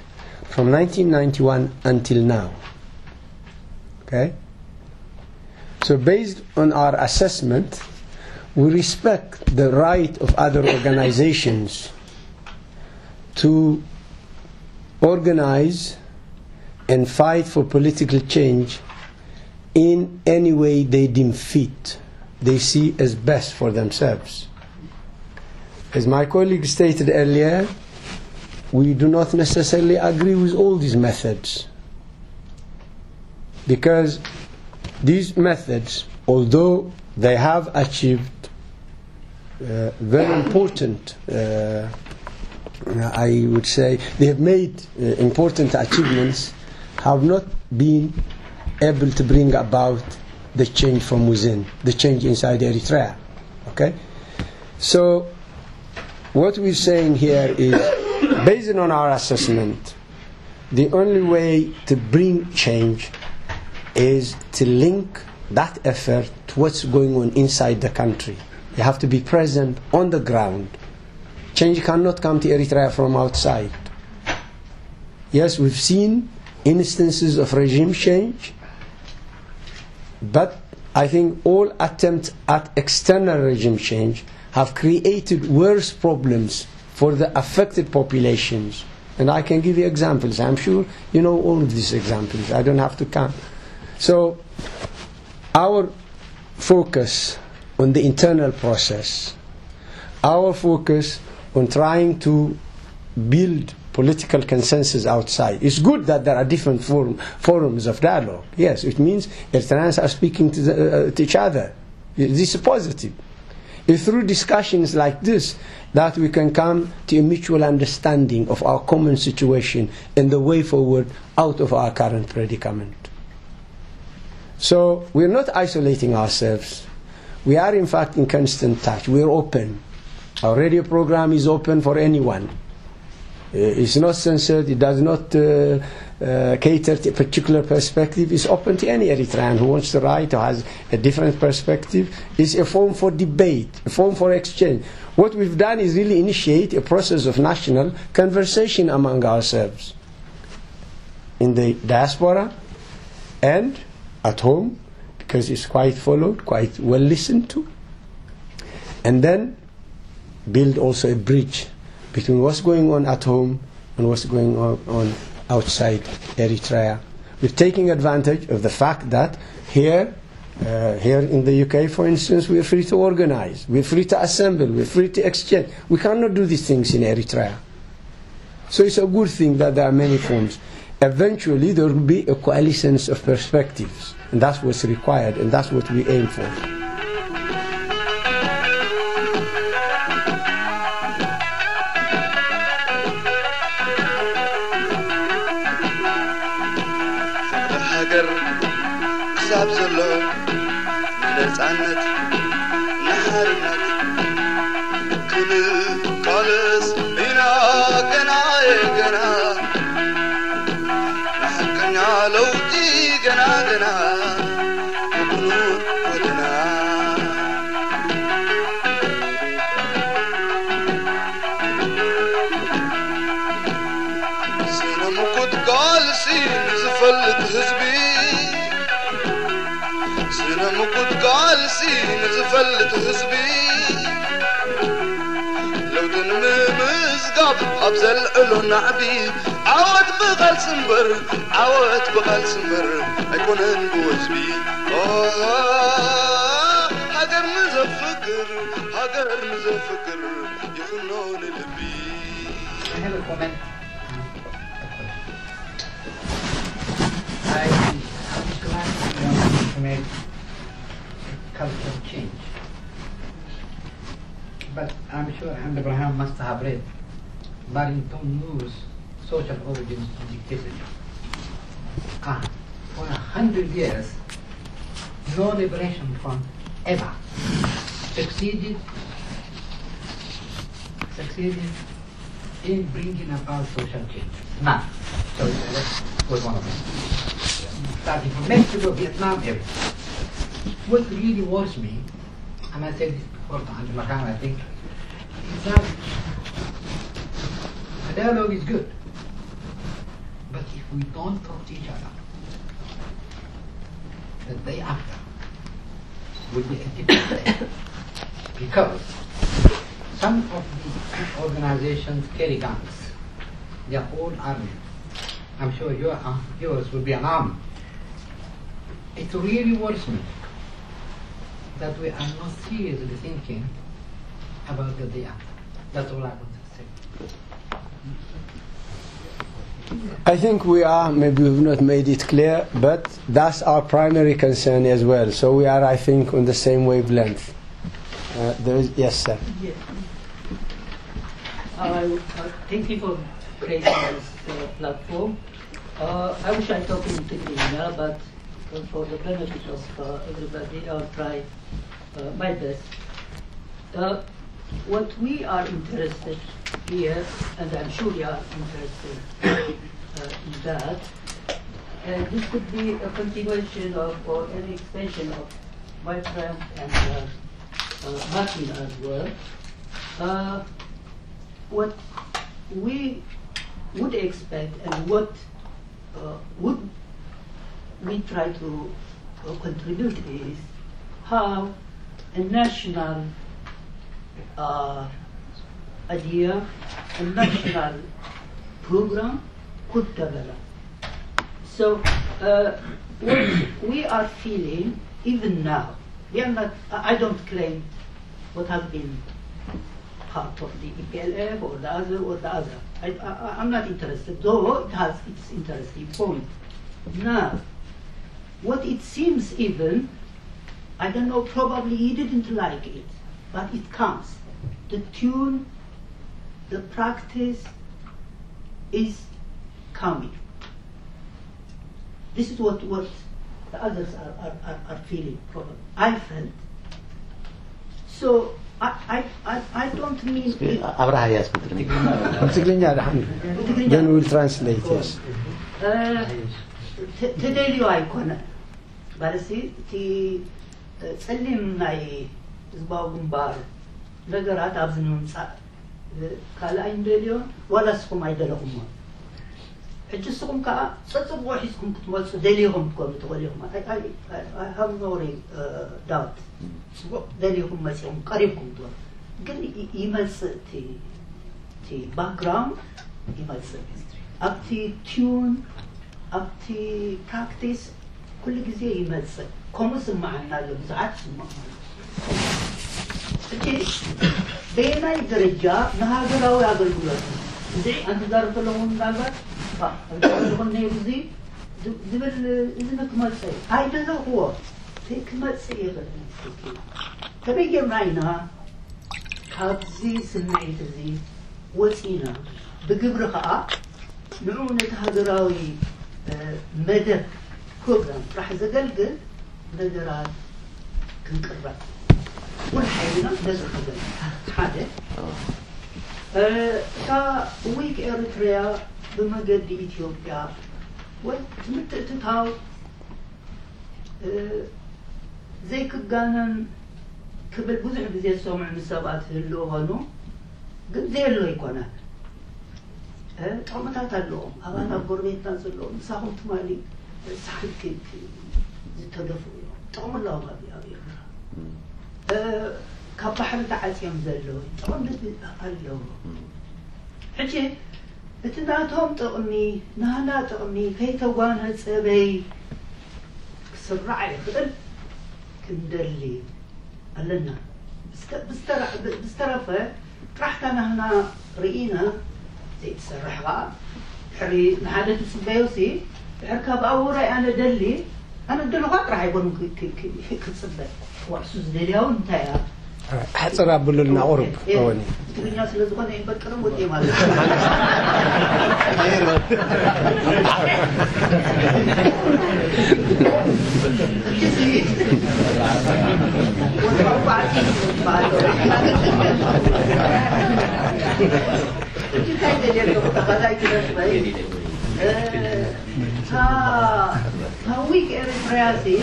from nineteen ninety-one until now. Okay? So, based on our assessment, we respect the right of other organizations to organize and fight for political change in any way they deem fit, they see as best for themselves. As my colleague stated earlier, we do not necessarily agree with all these methods, because these methods, although they have achieved uh, very important, uh, I would say, they have made uh, important achievements, have not been able to bring about the change from within, the change inside Eritrea. Okay? So, what we're saying here is, based on our assessment, the only way to bring change is to link that effort to what's going on inside the country. You have to be present on the ground. Change cannot come to Eritrea from outside. Yes, we've seen instances of regime change, but I think all attempts at external regime change have created worse problems for the affected populations. And I can give you examples. I'm sure you know all of these examples. I don't have to count. So, our focus on the internal process, our focus on trying to build political consensus outside. It's good that there are different forum, forums of dialogue. Yes, it means Eritreans are speaking to, the, uh, to each other. This is positive. It's through discussions like this that we can come to a mutual understanding of our common situation and the way forward out of our current predicament. So we're not isolating ourselves. We are, in fact, in constant touch. We're open. Our radio program is open for anyone. Uh, it's not censored. It does not uh, uh, cater to a particular perspective. It's open to any Eritrean who wants to write or has a different perspective. It's a forum for debate, a forum for exchange. What we've done is really initiate a process of national conversation among ourselves in the diaspora and at home, because it's quite followed, quite well listened to. And then build also a bridge between what's going on at home and what's going on, on outside Eritrea. We're taking advantage of the fact that here, uh, here in the U K, for instance, we're free to organize, we're free to assemble, we're free to exchange. We cannot do these things in Eritrea. So it's a good thing that there are many forms. Eventually, there will be a coalescence of perspectives, and that's what's required, and that's what we aim for. ሃገር ክሳብ ዘሎ ንነጻነት ንሓርነት ክንቃለስ ኢና ገና ገና ንሓቀኛ ለውጢ ገና ገና ብብኑር ጎደና ስነ ምጉት ቃልሲ ንዝፈልጥ ህዝቢ ስነ ምጉት ቃልሲ ንዝፈልጥ ህዝቢ ለውጢ ንምምዝጋብ ኣብ ዘልዕሎ ናዕቢ ዓወት ብቓልሲ እምበር ዓወት ብቓልሲ እምበር ኣይኮነን ብወዝቢ ሃገር ንዘፍቅር ሃገር ንዘፍቅር ይኹኖ ንልቢ I have a comment. I am glad you want to make a cultural change. But I'm sure Ahmed Ibrahim must have read Barrington Moore's Social Origins of Dictatorship. Ah, for a hundred years, no liberation front ever succeeded succeeded in bringing about social change. None. So that was one of them. Starting from Mexico, Vietnam, everything. What really worries me, and I said this before to Andrew McCann, I think, is that the dialogue is good. But if we don't talk to each other, the day after will be a different day. Because some of the organizations carry guns. They are all armed. I'm sure your, uh, yours will be an arm. It really worries me that we are not seriously thinking about the day after. That's all I want to say. I think we are, maybe we've not made it clear, but that's our primary concern as well. So we are, I think, on the same wavelength. Uh, there is, yes, sir. Yeah. Uh, thank you for creating this uh, platform. Uh, I wish I talk in Tigrinya, but for the benefit of uh, everybody, I'll try uh, my best. Uh, what we are interested here, and I'm sure you are interested uh, in that, uh, this could be a continuation of or an extension of my friend and uh, uh, Martin as well. Uh, what we would expect and what uh, would we try to uh, contribute is how a national uh, idea, a national program could develop. So uh, what we are feeling even now, we are not, I I don't claim what has been part of the E P L F or the other or the other. I, I, I'm not interested, though it has its interesting point. Now, what it seems even, I don't know, probably he didn't like it, but it comes. The tune, the practice is coming. This is what, what the others are, are, are, are feeling, probably. I felt. So I, I, I, I don't mean it. ኣብርሃ ያስ ብትግርኛ ብትግርኛ ደሓን ብትግርኛ then we'll translate, yes. ተ- ተደልዩ ኣይኮነን። ማለት እቲ ጸሊም ናይ ህዝባዊ ግንባር ነገራት ኣብዚ ንምምጻእ ካልኣይ ንደልዮ ዋላ ንስኹም ኣይደለኹሞ። ሕጂ ንስኹም ከዓ ጸጽብዎ ሒዝኩም ክትመጹ ደሊኹም ክትኮኑ ትኽእሉ ኢኹም። I- I- I- I have no re- doubt። ጽቡቕ ደሊኹም መጺኹም ቀሪብኩም ትኾኑ። ግን ይ- ይመጽእ እቲ እቲ background ይመጽእ። ኣብቲ tune ኣብቲ practice ኩሉ ግዜ ይመጽእ። ከምኡ ስምዓና ኣሎ፣ ብዙሓት ይስምዖም ኣሎ። ሕጂ በየናይ ደረጃ ንሃገራዊ ኣገልግሎት እዚ ኣንተ ዛረብ ከለኹም ምናልባት ባ ዝኾን ነይሩ እዚ ዝ- ዝብል እዚ ክመጽእ እዩ። ኣይደለኽዎ ክመጽእ ይኽእል እዩ። ከመይ ጌርና ኢና ካብዚ ስምዒት እዚ ወጺና ብግብሪ ከኣ ንዑ ነቲ ሃገራዊ መደብ ፕሮግራም ጥራሕ ዘገልግል ነገራት ክንቅረብ ኩሉ ሓይልና ነዚ ክገል ሓደ እታ ዊክ ኤርትሪያ ብመገዲ ኢትዮጵያ ወይ ምትእትታው ዘይክጋነን ክብል ብዙሕ ግዜ ዝሰምዑ ምስ ሰባት ህልው ኾኑ ግን ዘየሎ ኣይኮነን። ጥቕምታት ኣለዎም። ኣባላት ጎረቤትና ዘለዉ ምሳኹም ትማሊ ሳሕል ዝተደፍኡ እዮም። ጥቕሚ ኣለዎም ኣብ ኣብ ኤርትራ ካብ ባሕሪ ተዓፅዮም ዘለዉ ጥቕሚ ኣለዎም። ሕጂ እቲ ናቶም ጥቕሚ ናህና ጥቕሚ ከይተጓነፀበይ ክስራዕ ይኽእል ክንደሊ ኣለና። ብዝተረፈ ጥራሕታ ናህና ርኢና ዘይትሰርሕ ከዓ ድሕሪ ንሓደ ትፅበዮ ሲ ድሕር ካብ ኣውራይ ኣነ ደሊ ኣነ ደልኳ ጥራሕ ኣይኮኑ ክፅበ ዋዕሱ ዝደልያውን እንታይ እያ ሓፅር ኣብሉልና ቁሩብ ወኒ ትግርኛ ስለ ዝኾነ ይፈቅርም ወጤ ማለት እንታይ ደልየኩም ተኸታይ ትመስለይ? እታ ዊክ ኤርትራያ ሲ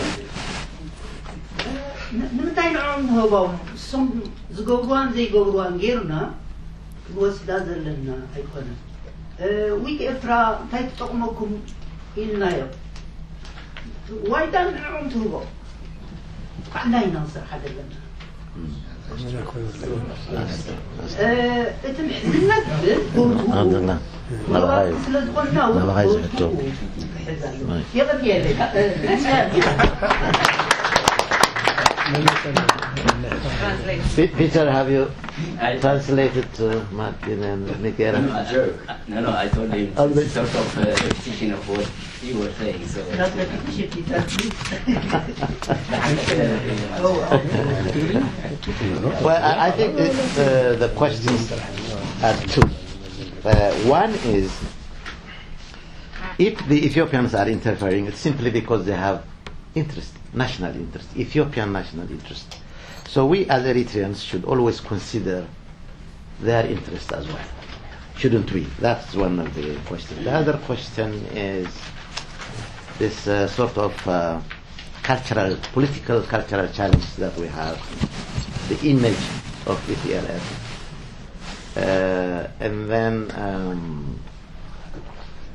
ንምንታይ ንዕኦም ንህቦም? እሶም ዝገብርዋን ዘይገብርዋን ጌርና ክንወስዳ ዘለና ኣይኮነን። ዊክ ኤርትራ እንታይ ትጠቕመኩም ኢልናዮም። ዋይዳ ንዕኦም ትህቦ። ባዕልና ኢና ንሰርሓ ዘለና። እቲ ምሕዝነት ግን ቦትኡ ኣንተና ናባኻይ ስለ ዝኾንና እውን ናባኻይ ቦትኡ ዝሕቶ። ክሕዝ ኣለዎ። የቐንየለይ። Pe- Peter, have you translated to Martin and Miguel? No, no, I told him it's sort of a repetition of what you were saying. So Not repetition, Peter, please. Well, I, I think it, uh, the questions are two. Uh, one is, if the Ethiopians are interfering, it's simply because they have interest, national interest, Ethiopian national interest. So we as Eritreans should always consider their interest as well, shouldn't we? That's one of the questions. The other question is this uh, sort of uh, cultural, political cultural challenge that we have, the image of E P L F, uh, and then um,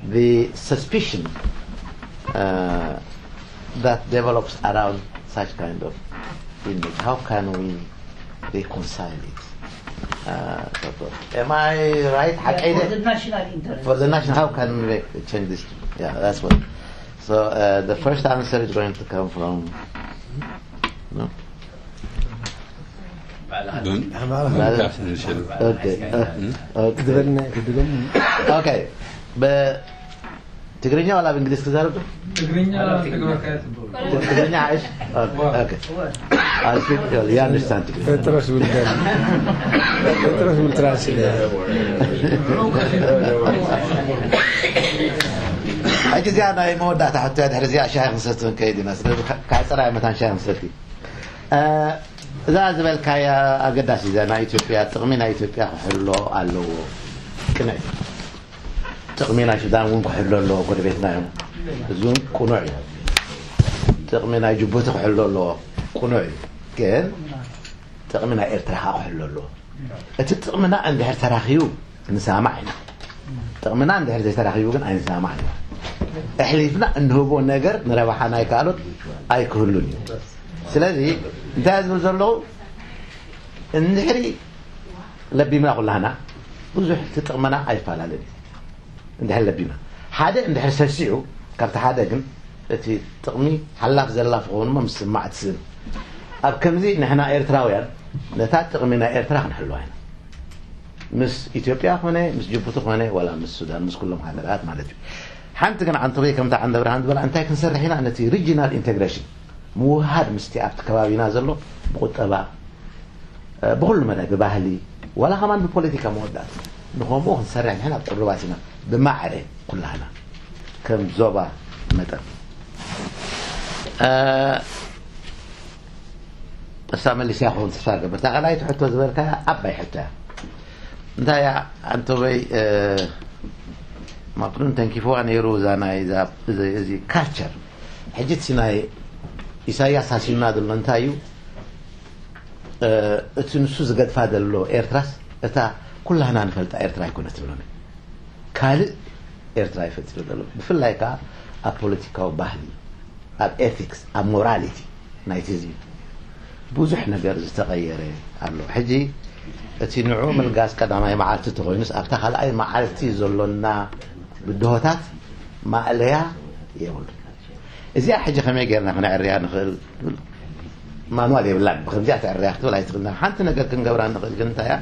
the suspicion uh, that develops around such kind of image. How can we reconcile it? Uh, sort of. Am I right? Yeah, for the national interest. For the national, how can we make, change this? Yeah, that's what. So uh, the first answer is going to come from. No? Okay. Uh, okay. Okay. ትግርኛ ዋላ ብእንግሊዝ ክዛረብ? ትግርኛ ትግረካ ትብሉ። ትግርኛ እሺ። ኦኬ። I speak, you understand Tigrinya. Petros will tell. Petros will translate. ሕጂ እዚኣ ናይ መወዳእታ ሕቶ እያ። ድሕሪ እዚኣ ሻሂ ክንሰቲ ክንከይድ ኢና። ስለዚ ካብ ፅራይ መታን ሻሂ ክንሰቲ። እዛ ዝበልካያ ኣገዳሲ እዛ ናይ ኢትዮጵያ ጥቕሚ ናይ ኢትዮጵያ ክሕሎ ኣለዎ። ቅንዕ። ጥቕሚ ናይ ሱዳን እውን ክሕሎ ኣለዎ፣ ጎረቤትና እዮም። እዚ እውን ቅኑዕ እዩ። ጥቕሚ ናይ ጅቡቲ ክሕሎ ኣለዎ፣ ቅኑዕ እዩ። ግን ጥቕሚ ናይ ኤርትራ ከዓ ክሕሎ ኣለዎ። እቲ ጥቕምና እንድሕር ተራኺቡ ንሰማማዕ ኢና። ጥቕምና እንድሕር ዘይተራኺቡ ግን ኣይንሰማማዕ ኢና። ኣሕሊፍና እንህቦ ነገር ንረብሓ ናይ ካልኦት ኣይክህሉን እዩ። ስለዚ እንታይ ዝብል ዘለኹ፣ እንድሕሪ ለቢምና ኩላህና ብዙሕ እቲ ጥቕምና ኣይፈላለን እዩ። እንድሕር ለቢምና ሓደ እንድሕር ሰሲዑ ካብቲ ሓደ ግን እቲ ጥቕሚ ሓላፍ ዘላፍ ክኸውን እሞ ምስማዕ ትስእን። ኣብ ከምዚ ንሕና ኤርትራውያን ነታ ጥቕሚ ናይ ኤርትራ ክንሕልዋ ኢና። ምስ ኢትዮጵያ ኮነ ምስ ጅቡቲ ኮነ ዋላ ምስ ሱዳን ምስ ኩሎም ሃገራት ማለት እዩ። ሓንቲ ግን ዓንተቦይ ከምታ ዓንደ ብርሃን ዝበላ እንታይ ክንሰርሕ ኢና ነቲ regional integration ምውሃድ ምስቲ ኣብቲ ከባቢና ዘሎ ብቁጠባ ብኩሉ መዳይ ብባህሊ ዋላ ከማን ብፖለቲካ መወዳእታ ንኸምኡ ክንሰርሕ ንሕና ቅሩባት ኢና ብማዕረ ኩላህና ከም ዞባ መጠን። እሳ መሊስያ ክኸውን ተስፋ ገብር። እታ ካልኣይቲ ሕቶ ዝበልካያ ዓባይ ሕቶ እያ። እንታይ እያ ኣንቶበይ ማክሩን ተንኪፍዋ ነይሩ እዛ ናይ እዚ ካልቸር። ሕጂ እቲ ናይ ኢሳያስ ሃሲምና ዘሎ እንታይ እዩ? እቲ ንሱ ዝገድፋ ዘሎ ኤርትራስ እታ ኩላህና ንፈልጣ ኤርትራ ኣይኮነትን። ካልእ ኤርትራ ይፈጥር ዘሎ። ብፍላይ ከኣ ኣብ ፖለቲካዊ ባህሊ፣ ኣብ ኤቲክስ፣ ኣብ ሞራሊቲ ናይቲ ህዝቢ ብዙሕ ነገር ዝተቐየረ ኣሎ። ሕጂ እቲ ንዑ ምልጋስ ቀዳማይ መዓልቲ እንተኾይኑስ ኣብታ ካልኣይ መዓልቲ ዘሎና ብድሆታት ማእለያ የብሉን። እዚኣ ሕጂ ከመይ ጌርና ክነዕርያ ንኽእል? ማንዋል የብላን። ብከምዚኣ ተዕርያ ክትብል ኣይትኽእልና። ሓንቲ ነገር ክንገብራ ንኽእል ግን እንታይ እያ?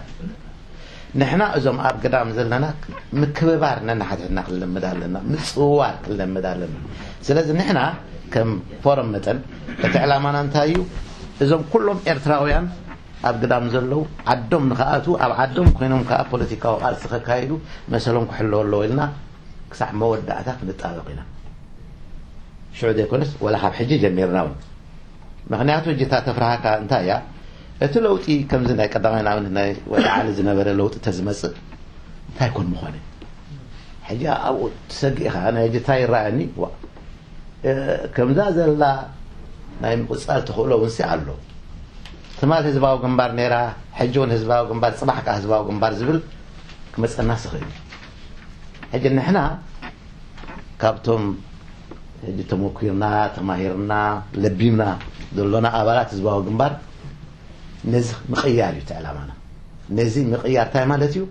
ንሕና እዞም ኣብ ግዳም ዘለና ምክብባር ነንሓድሕድና ክንለምድ ኣለና፣ ምጽውዋር ክንለምድ ኣለና። ስለዚ ንሕና ከም ፎረም መጠን እቲ ዕላማና እንታይ እዩ? እዞም ኩሎም ኤርትራውያን ኣብ ግዳም ዘለዉ ዓዶም ንኽኣትዉ ኣብ ዓዶም ኮይኖም ከኣ ፖለቲካዊ ቃልሲ ከካይዱ መሰሎም ክሕለወ ኣለዎ ኢልና ክሳዕ መወዳእታ ክንጣበቕ ኢና። ሽዑ ዘይኮነስ ወላ ካብ ሕጂ ጀሚርና እውን ምኽንያቱ እጅታ ተፍርሃካ እንታይ እያ እቲ ለውጢ ከምዚ ናይ ቀዳማይ ንኣብነት ናይ ወዲ ዓሊ ዝነበረ ለውጢ ተዝመጽእ እንታይ ኮን ምኾነ? ሕጂ ኣብኡ ትሰግእ ኢኻ። ናይ ሕጂ እንታይ ይረኣየኒ? ዋ፣ እ፣ ከምዛ ዘላ ናይ ምቕጻል ተኽእሎ እውን ሲ ኣሎ። ትማል ህዝባዊ ግንባር ነይራ፣ ሕጂ እውን ህዝባዊ ግንባር፣ ጽባሕ ከኣ ህዝባዊ ግንባር ዝብል ክመጸና ዝኽእል እዩ። ሕጂ ንሕና ካብቶም ሕጂ ተመኲርና፣ ተማሂርና፣ ለቢምና ዘሎና ኣባላት ህዝባዊ ግንባር ነዚ ምቕያር እዩ እቲ ዕላማና። ነዚ ምቕያር እንታይ ማለት እዩ?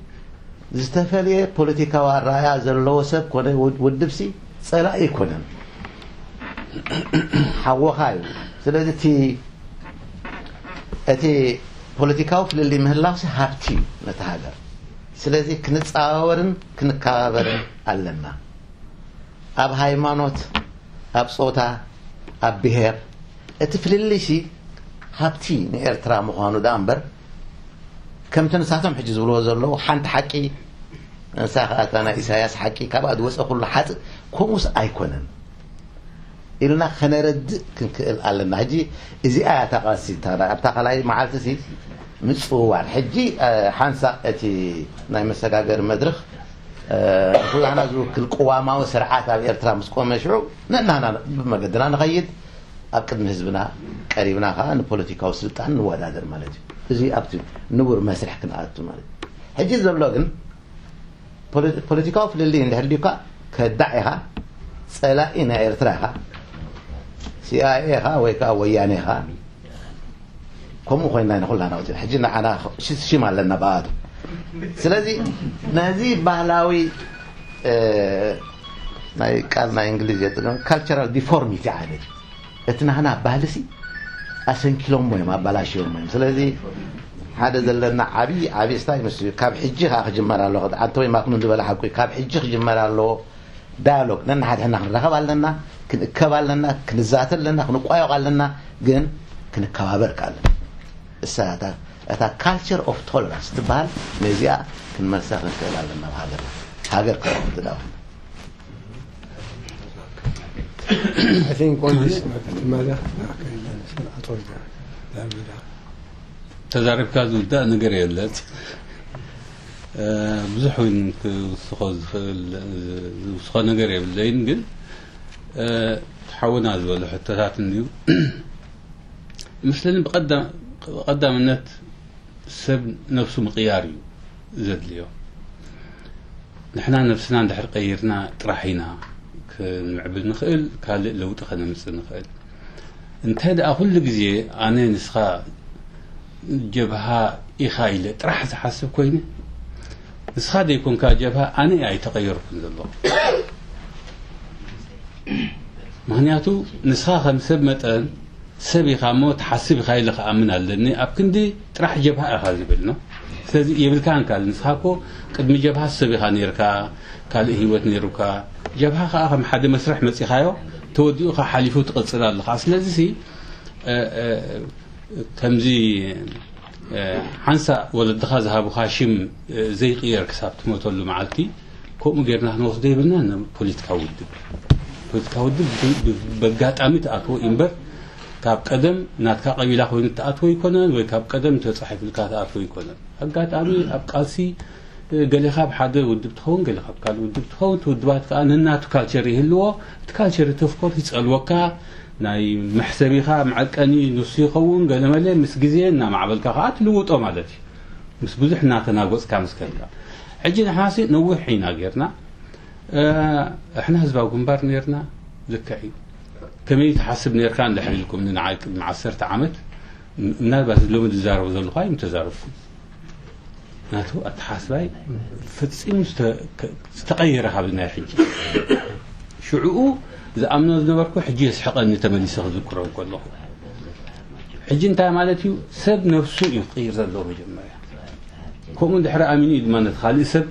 ዝተፈለየ ፖለቲካዊ ኣረኣእያ ዘለዎ ሰብ ኮነ ውድ-፣ ውድብሲ ጸላኢ ኣይኮነን፣ ሓወኻ እዩ። ስለዚ እቲ፣ እቲ ፖለቲካዊ ፍልልይ ምህላውሲ ሃብቲ እዩ ነቲ ሃገር። ስለዚ ክንጸባበርን ክንከባበርን ኣለና። ኣብ ሃይማኖት፣ ኣብ ጾታ፣ ኣብ ብሄር፣ እቲ ፍልልይሲ ሃብቲ ንኤርትራ ምዃኑ ደኣ እምበር፣ ከምቲ ንሳቶም ሕጂ ዝብልዎ ዘለዉ ሓንቲ ሓቂ፣ ንሳ ኸኣ እታ ናይ ኢሳያስ ሓቂ፣ ካብኣ ዝወጸ ኩሉ ሓጥእ፣ ከምኡስ ኣይኮነን ኢልና ከነረድእ ክንክእል ኣለና። ሕጂ እዚኣ እያ እታ ቃልሲ፣ እታ ኣብታ ካልኣይ መዓልቲሲ ምጽውዋር። ሕጂ፣ እ፣ ሓንሳእ እቲ ናይ መሰጋገሪ መድረኽ፣ እ፣ ንኩላህና ዝውክል ቅዋማዊ ስርዓት ኣብ ኤርትራ ምስ ቆመ ሽዑ ነናህና ብመገድና ንኸይድ፣ ኣብ ቅድሚ ህዝብና ቀሪብና ከኣ ንፖለቲካዊ ስልጣን ንወዳደር ማለት እዩ። እዚ ኣብቲ ንቡር መስርሕ ክንኣቱ ማለት እዩ። ሕጂ ዘሎ ግን ፖለ-፣ ፖለቲካዊ ፍልልይ እንድሕር ድዩካ ከዳዕ ኢኻ፣ ጸላኢ ናይ ኤርትራ ኢኻ፣ ሲኣይኤ ኢኻ ወይ ከኣ ወያኔ ኢኻ። ከምኡ ኮይና ኢና ኩላና ወፂና። ሕጂ ንዓና ሽ-፣ ሽም ኣለና ብኣቱ። ስለዚ ነዚ ባህላዊ፣ እ፣ ናይ ቃል ናይ እንግሊዝ የጥቅም፣ ካልቸራል ዲፎርሚቲ ዓይነት እዩ። እቲ ናህና ባህልሲ ኣሰንኪሎሞ እዮም፣ ኣባላሽዮሞ እዮም። ስለዚ ሓደ ዘለና ዓብዪ፣ ዓብዪ ስታይ ምስ እዩ። ካብ ሕጂ ከኣ ክጅመር ኣለዎ። ኣንተ ወይ ማክኑን ዝበለ ሓቁ እዩ። ካብ ሕጂ ክጅመር ኣለዎ። ዳያሎግ፣ ነንሓድሕድና ክንራኸብ ኣለና፣ ክንእከብ ኣለና፣ ክንዛተ ኣለና፣ ክንቋየቕ ኣለና፣ ግን ክንከባበር ከኣ ኣለና። እሳ እታ፣ እታ ካልቸር ኦፍ ቶለራንስ ትበሃል፣ ነዚኣ ክንመልሳ ክንክእል ኣለና ኣብ ሃገርና። ሃገር ክረኽብ ትዳውና። I think on this matter, okay, then, so I told you, then we are ተዛሪብካ ዝውዳእ ነገር የለት። እ፣ ብዙሕ እውን ክውስኾ ዝኽእል፣ ዝውስኾ ነገር የብለይን፣ ግን፣ እ፣ ሓውና ዝበሎ ሕቶታት እንድዩ። ይመስለኒ ብቐዳ-፣ ብቐዳምነት ሰብ ነብሱ ምቕያር እዩ ዘድልዮ። ንሕና ነብስና እንድሕር ቀይርና ጥራሕ ኢና ክንምዕብል ንኽእል፣ ካልእ ለውጢ ከነምጽእ ንኽእል። እንተ ደኣ ኩሉ ግዜ ኣነ ንስኻ ጀብሃ ኢኻ ኢለ ጥራሕ ዝሓስብ ኮይነ፣ ንስኻ ዘይኮንካ ጀብሃ፣ ኣነ ኣይተቐየርኩን ዘለኹ። ምኽንያቱ ንስኻ ከም ሰብ መጠን ሰብ ኢኻ እሞ ትሓስብ ኢኻ ኢለ ክኣምን ኣለኒ። ኣብ ክንዲ ጥራሕ ጀብሃ ኢኻ ዝብል ነው። ስለዚ የብልካን ካል ንስኻ እኮ ቅድሚ ጀብሃ ሰብ ኢኻ ነይርካ፣ ካልእ ህይወት ነይሩካ። ጀብሃ ከኣ ከም ሓደ መስርሕ መጺኻዮ፣ ተወዲኡ ከኣ ሓሊፉ ትቕጽል ኣለኻ። ስለዚ ሲ፣ እ፣ እ፣ ከምዚ፣ እ፣ ሓንሳእ ወለድኻ ዝሃቡኻ ሽም፣ እ፣ ዘይቅየር ክሳብ ትሞተሉ መዓልቲ፣ ከምኡ ጌርና ክንወስዶ የብልናን። ፖለቲካዊ ውድብ፣ ፖለቲካዊ ውድብ ብ-፣ ብ-፣ በጋጣሚ ትኣትዎ እዩ እምበር፣ ካብ ቀደም ናትካ ቀቢላ ኮይኑ ትኣትዎ ኣይኮነን፣ ወይ ካብ ቀደም ተጻሒፉልካ ትኣትዎ ኣይኮነን። ኣጋጣሚ ኣብ ቃልሲ፣ እ፣ ገሌኻ ኣብ ሓደ ውድብ ትኸውን፣ ገሌኻ ኣብ ካልእ ውድብ ትኸውን። እቲ ውድባት ከኣ ነናቱ ካልቸር ይህልዎ። እቲ ካልቸር እቲ ኦፍኮርስ ይጸልወካ፣ ናይ መሕሰቢኻ መዐቀኒ ንሱ ይኸውን። ገለመለ ምስ ግዜ እናማዕበልካ ከኣ ትልውጦ ማለት እዩ፣ ምስ ብዙሕ እናተናጎጽካ ምስ ከድካ። ሕጂ ንሕናሲ ነዊሕ ኢና ጌርና። እ፣ እሕና ህዝባዊ ግንባር ኔርና፣ ልክዕ እዩ። ከመይ ትሓስብ ኔርካ እንድሕር ኢልኩምኒ ንዓይ ቅድሚ ዓሰርተ ዓመት፣ ም-፣ ምናልባት እዚ ሎሚ ዝዛረቦ ዘለኹ ኣይምተዛረብኩን። ናቱ ኣተሓስባይ ፈጺሙ ዝተ-፣ ከ-፣ ዝተቐየረ ካብዚ ናይ ሕጂ። ሽዕኡ ዝኣምኖ ዝነበርኩ ሕጂ የስሕቐኒ ተመሊሰ ክዝክሮ እንከለኹ። ሕጂ እንታይ ማለት እዩ? ሰብ ነብሱ እዩ ክቕይር ዘለዎ መጀመርያ። ከምኡ እንድሕር ኣሚኑ እዩ ድማ ነቲ ካልእ ሰብ፣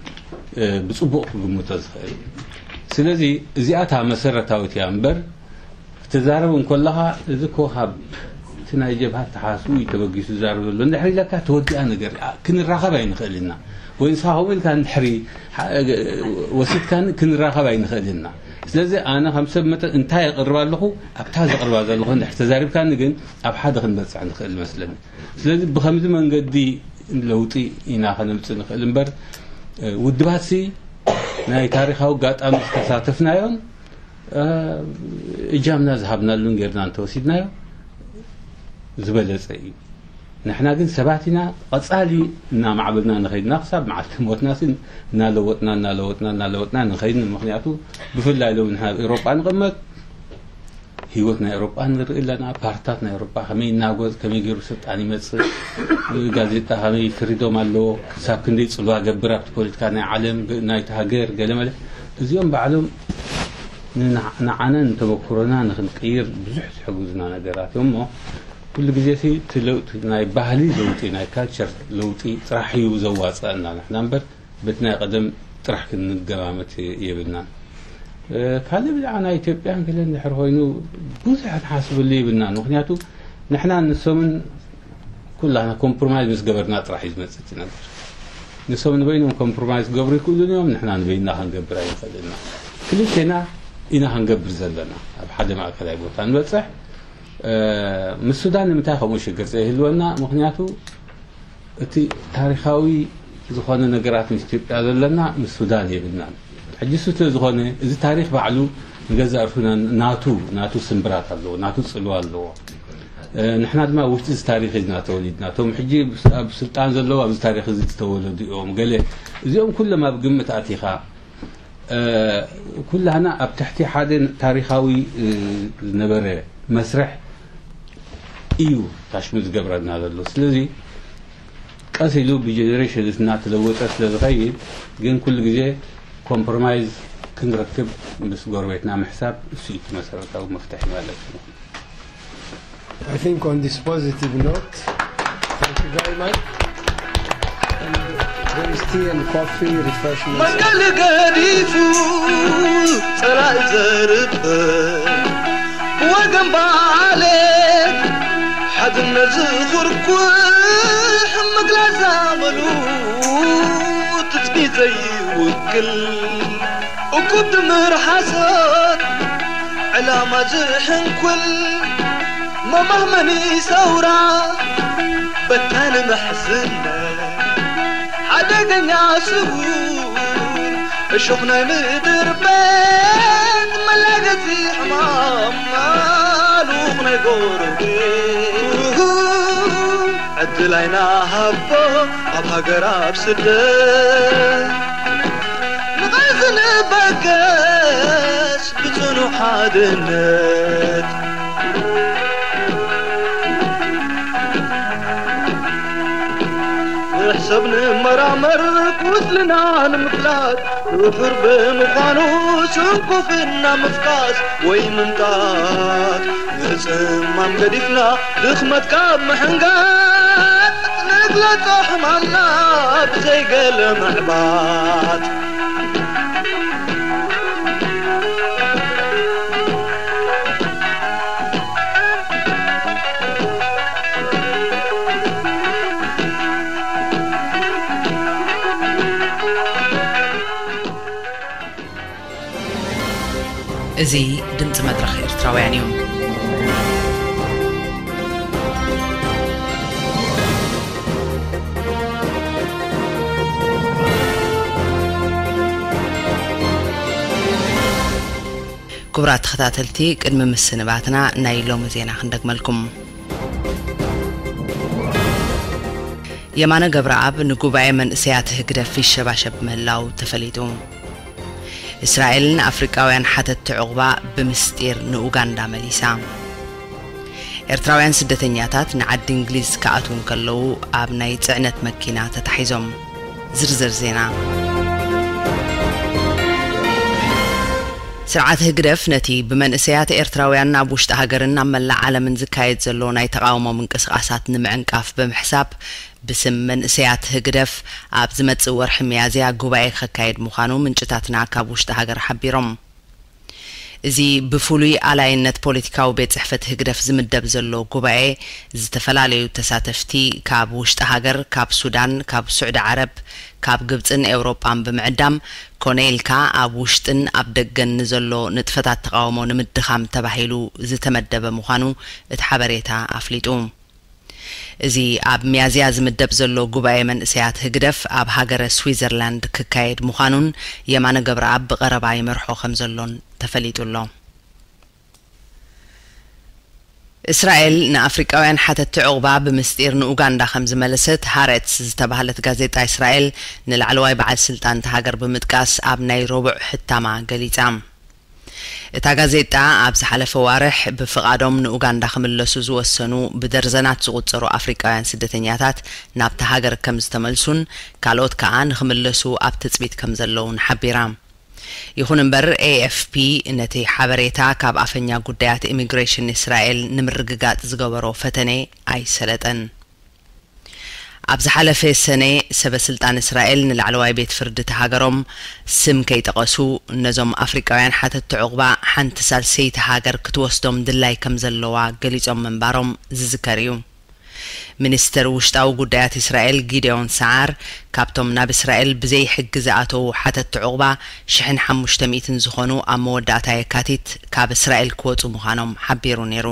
እ፣ ብጽቡቕ ክግምቶ ዝኽእል። ስለዚ እዚኣ እታ መሰረታዊት እያ እምበር፣ ክትዛረብ እንከለኻ፣ እዚ እኮ ካብ እቲ ናይ ጀብሃ ኣተሓሳስብኡ እዩ ተበጊሱ ዝዛረብ ዘሎ እንድሕር ኢለካ፣ ተወዲኣ ነገር እያ። ክንራኸብ ኣይንኽእል ኢና። ወይ ንስኻ ከምኡ ኢልካ እንድሕሪ ሓ-፣ ወሲድካኒ፣ ክንራኸብ ኣይንኽእል ኢና። ስለዚ ኣነ ከም ሰብ መጠን እንታይ የቕርብ ኣለኹ፣ ኣብታ ዘቕርባ ዘለኹ እንድሕር ተዛሪብካኒ ግን ኣብ ሓደ ክንበፅሕ ንኽእል መስለኒ። ስለዚ ብኸምዚ መንገዲ ለውጢ ኢና ከነምፅእ ንኽእል እምበር፣ ውድባትሲ ናይ ታሪኻዊ ኣጋጣሚ ዝተሳተፍናዮን እጃምና ዝሃብናሉን ጌርና እንተወሲድናዮ ዝበለፀ እዩ። ንሕና ግን ሰባት ኢና፣ ቀፃሊ እናማዕበልና ንኸይድና ክሳብ መዓልቲ ሞትና ሲ እናለወጥና እናለወጥና እናለወጥና ንኸይድ። ምክንያቱ ብፍላይ ሎም ንሕና ኣብ ኤሮጳ ንቕመጥ፣ ህይወት ናይ ኤሮጳ ንርኢ ኣለና። ፓርትታት ናይ ኤሮጳ ከመይ ይናጎፅ፣ ከመይ ገይሩ ስልጣን ይመፅእ፣ ጋዜጣ ከመይ ፍሪዶም ኣለዎ፣ ክሳብ ክንደይ ፅልዋ ገብር ኣብቲ ፖለቲካ ናይ ዓለም፣ ናይቲ ሃገር ገለመለ። እዚኦም ባዕሎም ንና- ንዓና ንተመክሮና ንክንቅይር ብዙሕ ዝሕግዙና ነገራት እዮም። እሞ ኩሉ ግዜ ሲ እቲ ለውጢ ናይ ባህሊ ለውጢ ናይ ካልቸር ለውጢ ጥራሕ እዩ ዘዋፅኣና ንሕና እምበር በቲ ናይ ቀደም ጥራሕ ክንገማመት የብልናን። ካልእ ብዛዕባ ናይ ኢትዮጵያን ገለ እንድሕር ኮይኑ ብዙሕ ንሓስበሉ የብልናን። ምክንያቱ ንሕና ንሶምን ኩላና ኮምፕሮማይዝ ምስ ገበርና ጥራሕ እዩ ዝመፅእ እቲ ነገር። ንሶም ንበይኖም ኮምፕሮማይዝ ክገብሩ ይክእሉን እዮም፣ ንሕና ንበይንና ክንገብር ኣይንኽእልን ኢና። ክልቴና ኢና ክንገብር ዘለና ኣብ ሓደ ማእከላይ ቦታ ንበፅሕ። ምስ ሱዳን ንምንታይ ከምኡ ሽግር ዘይህልወና? ምክንያቱ እቲ ታሪኻዊ ዝኾነ ነገራት ምስ ኢትዮጵያ ዘለና ምስ ሱዳን የብልናን። ሕጂ እሱ ስለ ዝኾነ እዚ ታሪኽ ባዕሉ ንገዛእ ርእሱና ናቱ ናቱ ስምብራት ኣለዎ፣ ናቱ ፅልዋ ኣለዎ። ንሕና ድማ ውሽጢ እዚ ታሪኽ ኢና ተወሊድና። እቶም ሕጂ ኣብ ስልጣን ዘለዉ ኣብዚ ታሪኽ እዚ ዝተወለዱ እዮም። ገለ እዚኦም ኩሎም ኣብ ግምት ኣቲኻ ኩላህና ኣብ ትሕቲ ሓደ ታሪኻዊ ዝነበረ መስርሕ እዩ ታሽሙ ዝገብረና ዘሎ። ስለዚ ቀስ ኢሉ ብጀነሬሽንስ እናተለወጠ ስለ ዝኸይድ ግን ኩሉ ግዜ ኮምፕሮማይዝ ክንረክብ ምስ ጎረቤትና ምሕሳብ እሱ እዩ እቲ መሰረታዊ መፍትሒ ማለት እዩ። I think on this positive note, thank you very much. And there is tea and coffee, refreshments. መንቀሊ ገዲፉ ጸላኢ ዘርብ ብወገን ባዕለ ሓድነት ዝኹርኩሕ ምግላጽ ኣመሉ ትጽቢት ዘይውክል እኩብ ድምር ሓሶት ዕላማ ዝሕንኩል መማህመኒ ሰውራ በታኒ መሕዝነት ሓደገኛ ስውር እሾኽ ናይ ምድር ቤት መላገፂ ሕማም ማሉኽ ናይ ጎረቤት ዕድል ኣይናሃቦ ኣብ ሃገር ኣብ ስደት ንቓልሲ ንበገስ ብጽኑዕ ሓድነት ንሕሰብ ንመራመር ቁስልና ንምፍላጥ ድሑር ብምዃኑ ስንኩፍና ምፍካስ ወይ ምምጣጥ ንጽማም ገዲፍና ድኽመት ካብ ምሕንጋጥ ንግለጾ ሕማምና ብዘይገለ ምዕባጥ እዚ ድምፂ መድረኽ ኤርትራውያን እዩ። ክቡራት ተኸታተልቲ፣ ቅድሚ ምስንባትና ናይ ሎሚ ዜና ክንደግመልኩም። የማነ ገብረኣብ ንጉባኤ መንእሰያት ህግደፍ ይሸባሸብ ምህላው ተፈሊጡ። እስራኤል ንኣፍሪቃውያን ሓተትቲ ዑቕባ ብምስጢር ንኡጋንዳ መሊሳ። ኤርትራውያን ስደተኛታት ንዓዲ እንግሊዝ ክኣትዉ እንከለዉ ኣብ ናይ ጽዕነት መኪና ተታሒዞም። ዝርዝር ዜና። ስርዓት ህግደፍ ነቲ ብመንእሰያት ኤርትራውያን ኣብ ውሽጢ ሃገርን ኣብ መላእ ዓለምን ዝካየድ ዘሎ ናይ ተቓውሞ ምንቅስቓሳት ንምዕንቃፍ ብምሕሳብ ብስም መንእሰያት ህግደፍ ኣብ ዝመጽእ ወርሒ ሚያዝያ ጉባኤ ከካየድ ምዃኑ ምንጭታትና ካብ ውሽጢ ሃገር ሓቢሮም። እዚ ብፍሉይ ኣላይነት ፖለቲካዊ ቤት ጽሕፈት ህግደፍ ዝምደብ ዘሎ ጉባኤ፣ ዝተፈላለዩ ተሳተፍቲ ካብ ውሽጢ ሃገር፣ ካብ ሱዳን፣ ካብ ስዑዲ ዓረብ፣ ካብ ግብጽን ኤውሮጳን ብምዕዳም፣ ኮነ ኢልካ ኣብ ውሽጥን ኣብ ደገን ንዘሎ ንጥፈታት ተቓውሞ ንምድኻም ተባሂሉ ዝተመደበ ምዃኑ እቲ ሓበሬታ ኣፍሊጡ። እዚ ኣብ ሚያዝያ ዝምደብ ዘሎ ጉባኤ መንእሰያት ህግደፍ ኣብ ሃገረ ስዊዘርላንድ ክካየድ ምዃኑን የማነ ገብረኣብ ብቐረባ ይመርሖ ከም ዘሎን ተፈሊጡ ኣሎ። እስራኤል ንኣፍሪቃውያን ሓተቲ ዑቕባ ብምስጢር ንኡጋንዳ ከም ዝመለሰት ሃረትስ ዝተባህለት ጋዜጣ እስራኤል ንላዕለዋይ በዓል ስልጣን እታ ሃገር ብምጥቃስ ኣብ ናይ ረቡዕ ሕታማ ገሊጻ። እታ ጋዜጣ ኣብ ዝሓለፈ ዋርሕ ብፍቓዶም ንኡጋንዳ ክምለሱ ዝወሰኑ ብደርዘናት ዝቑጸሩ ኣፍሪቃውያን ስደተኛታት ናብታ ሃገር ከም ዝተመልሱን ካልኦት ከኣ ንኽምለሱ ኣብ ትጽቢት ከም ዘለውን ሓቢራ። ይኹን እምበር፣ ኤ ኤፍ ፒ ነቲ ሓበሬታ ካብ ኣፈኛ ጉዳያት ኢሚግሬሽን እስራኤል ንምርግጋጽ ዝገበሮ ፈተነ ኣይሰለጠን። ኣብ ዝሓለፈ ሰነ፣ ሰበ ስልጣን እስራኤል ንላዕለዋይ ቤት ፍርዲ እታ ሃገሮም፣ ስም ከይጠቐሱ፣ ነዞም ኣፍሪቃውያን ሓተቲ ዑቕባ ሓንቲ ሳልሰይቲ ሃገር ክትወስዶም ድላይ ከም ዘለዋ ገሊጾም ምንባሮም ዝዝከር እዩ። ሚኒስተር ውሽጣዊ ጉዳያት እስራኤል ጊዴዮን ሰዓር፣ ካብቶም ናብ እስራኤል ብዘይ ሕጊ ዝኣተዉ ሓተቲ ዑቕባ ሽሕን ሓሙሽተ ሚእትን ዝኾኑ ኣብ መወዳእታ የካቲት ካብ እስራኤል ክወጹ ምዃኖም ሓቢሩ ነይሩ።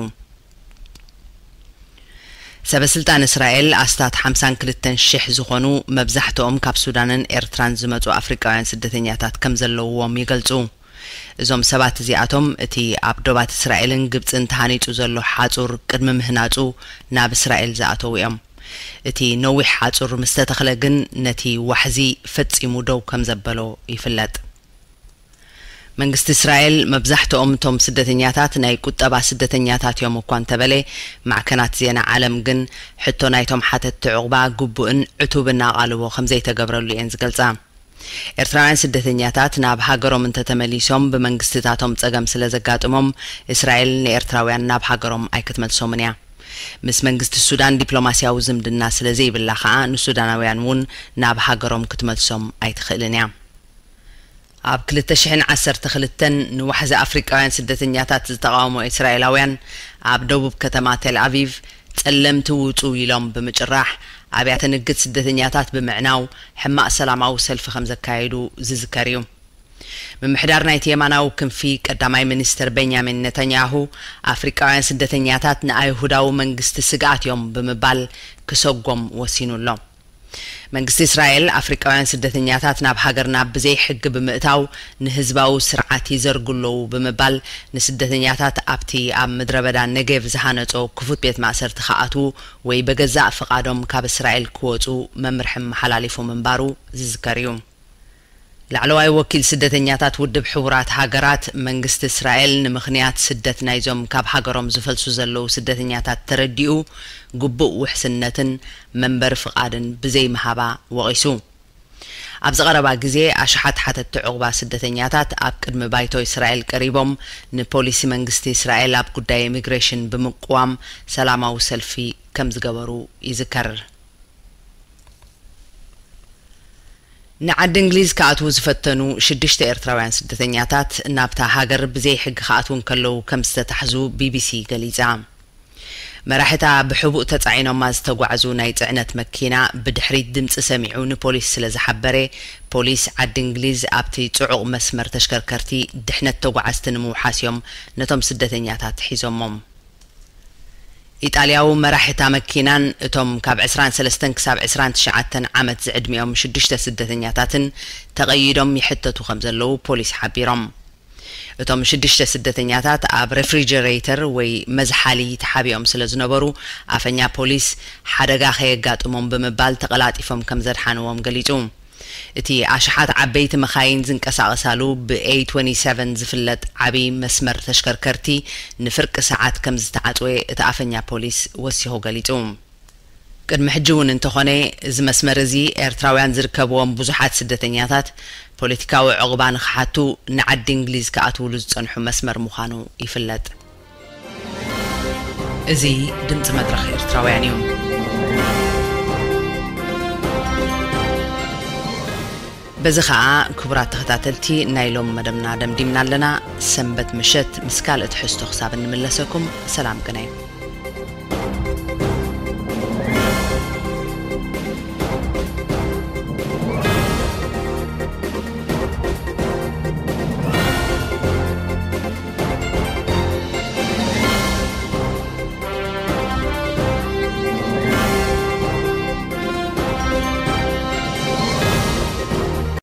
ሰበ ስልጣን እስራኤል ኣስታት ሓምሳን ክልተን ሽሕ ዝኾኑ፣ መብዛሕትኦም ካብ ሱዳንን ኤርትራን ዝመጹ ኣፍሪቃውያን ስደተኛታት ከም ዘለውዎም ይገልጹ። እዞም ሰባት እዚኣቶም፣ እቲ ኣብ ዶባት እስራኤልን ግብጽን ተሃኒጹ ዘሎ ሓጹር ቅድሚ ምህናጹ ናብ እስራኤል ዝኣተዉ እዮም። እቲ ነዊሕ ሓጹር ምስ ተተኽለ ግን፣ ነቲ ዋሕዚ ፈጺሙ ደው ከም ዘበሎ ይፍለጥ። መንግስቲ እስራኤል፣ መብዛሕትኦም እቶም ስደተኛታት ናይ ቁጠባ ስደተኛታት እዮም እኳ እንተበለ፣ ማዕከናት ዜና ዓለም ግን፣ ሕቶ ናይቶም ሓተትቲ ዑቕባ ግቡእን ዕቱብን ኣቓልቦ ከም ዘይተገብረሉ እየን ዝገልጻ። ኤርትራውያን ስደተኛታት ናብ ሃገሮም እንተተመሊሶም፣ ብመንግስትታቶም ጸገም ስለ ዘጋጥሞም፣ እስራኤል ንኤርትራውያን ናብ ሃገሮም ኣይክትመልሶምን እያ። ምስ መንግስቲ ሱዳን ዲፕሎማስያዊ ዝምድና ስለ ዘይብላ ከኣ፣ ንሱዳናውያን እውን ናብ ሃገሮም ክትመልሶም ኣይትኽእልን እያ። ኣብ ክልተ ሽሕን ዓሰርተ ክልተን ንዋሕዚ ኣፍሪቃውያን ስደተኛታት ዝተቓወሙ እስራኤላውያን፣ ኣብ ደቡብ ከተማ ቴል ኣቪቭ፣ "ጸለምቲ ውጹ" ኢሎም ብምጭራሕ፣ ኣብያተ ንግድ ስደተኛታት ብምዕናው፣ ሕማቕ ሰላማዊ ሰልፊ ከም ዘካየዱ ዝዝከር እዩ። ምምሕዳር ናይቲ የማናዊ ክንፊ፣ ቀዳማይ ሚኒስተር ቤንያሚን ነታንያሁ፣ ኣፍሪቃውያን ስደተኛታት ንኣይሁዳዊ መንግስቲ ስግኣት እዮም ብምባል ክሰጎም ወሲኑ ኣሎ። መንግስቲ እስራኤል፣ ኣፍሪቃውያን ስደተኛታት ናብ ሃገርና ብዘይ ሕጊ ብምእታው፣ ንህዝባዊ ስርዓት ይዘርጉ ኣለዉ ብምባል፣ ንስደተኛታት ኣብቲ ኣብ ምድረ በዳ ነጌቭ ዝሃነጾ ክፉት ቤት ማእሰርቲ ክኣትዉ ወይ በገዛእ ፍቓዶም ካብ እስራኤል ክወጹ መምርሒ መሓላሊፉ ምንባሩ ዝዝከር እዩ። ላዕለዋይ ወኪል ስደተኛታት ውድብ ሕቡራት ሃገራት፣ መንግስቲ እስራኤል ንምኽንያት ስደት ናይዞም ካብ ሃገሮም ዝፈልሱ ዘለዉ ስደተኛታት ተረዲኡ፣ ግቡእ ውሕስነትን መንበሪ ፍቓድን ብዘይምሃባ ወቒሱ። ኣብዚ ቀረባ ግዜ፣ ኣሽሓት ሓተትቲ ዑቕባ ስደተኛታት ኣብ ቅድሚ ባይቶ እስራኤል ቀሪቦም፣ ንፖሊሲ መንግስቲ እስራኤል ኣብ ጉዳይ ኢሚግሬሽን ብምቅዋም ሰላማዊ ሰልፊ ከም ዝገበሩ ይዝከር። ንዓዲ እንግሊዝ ክኣትዉ ዝፈተኑ ሽዱሽተ ኤርትራውያን ስደተኛታት፣ ናብታ ሃገር ብዘይ ሕጊ ክኣትዉ እንከለዉ ከም ዝተታሕዙ ቢ ቢ ሲ ገሊጻ። መራሕታ ብሕቡእ ተጻዒኖማ ዝተጓዕዙ ናይ ጽዕነት መኪና ብድሕሪት ድምጺ ሰሚዑ ንፖሊስ ስለ ዝሓበረ፣ ፖሊስ ዓዲ እንግሊዝ ኣብቲ ጽዑቕ መስመር ተሽከርከርቲ ድሕነት ተጓዓዝቲ ንምውሓስ እዮም ነቶም ስደተኛታት ሒዞሞም። ኢጣልያዊ መራሕታ መኪናን እቶም ካብ ዕስራን ሰለስተን ክሳብ ዕስራን ትሽዓተን ዓመት ዝዕድሚኦም ሽዱሽተ ስደተኛታትን ተቐይዶም ይሕተቱ ከም ዘለዉ ፖሊስ ሓቢሮም። እቶም ሽዱሽተ ስደተኛታት ኣብ ሬፍሪጀሬተር ወይ መዝሓሊ ተሓቢኦም ስለ ዝነበሩ፣ ኣፈኛ ፖሊስ ሓደጋ ከየጋጥሞም ብምባል ተቐላጢፎም ከም ዘድሓንዎም ገሊጹ። እቲ ኣሽሓት ዓበይቲ መኻይን ዝንቀሳቐሳሉ ብ ኤ ትወንቲ ሰቨን ዝፍለጥ ዓቢ መስመር ተሽከርከርቲ ንፍርቂ ሰዓት ከም ዝተዓጽወ እቲ ኣፈኛ ፖሊስ ወሲኹ ገሊጹ። ቅድሚ ሕጂ እውን እንተኾነ፣ እዚ መስመር እዚ ኤርትራውያን ዝርከብዎም ብዙሓት ስደተኛታት ፖለቲካዊ ዕቑባ ንኽሓቱ ንዓዲ እንግሊዝ ክኣትውሉ ዝጸንሑ መስመር ምዃኑ ይፍለጥ። እዚ ድምጺ መድረኽ ኤርትራውያን እዩ። በዚ ኸኣ ክቡራት ተኸታተልቲ ናይ ሎም መደብና ደምዲምና ኣለና። ሰንበት ምሸት ምስ ካልእ ትሕዝቶ ክሳብ እንምለሰኩም ሰላም ቅነ።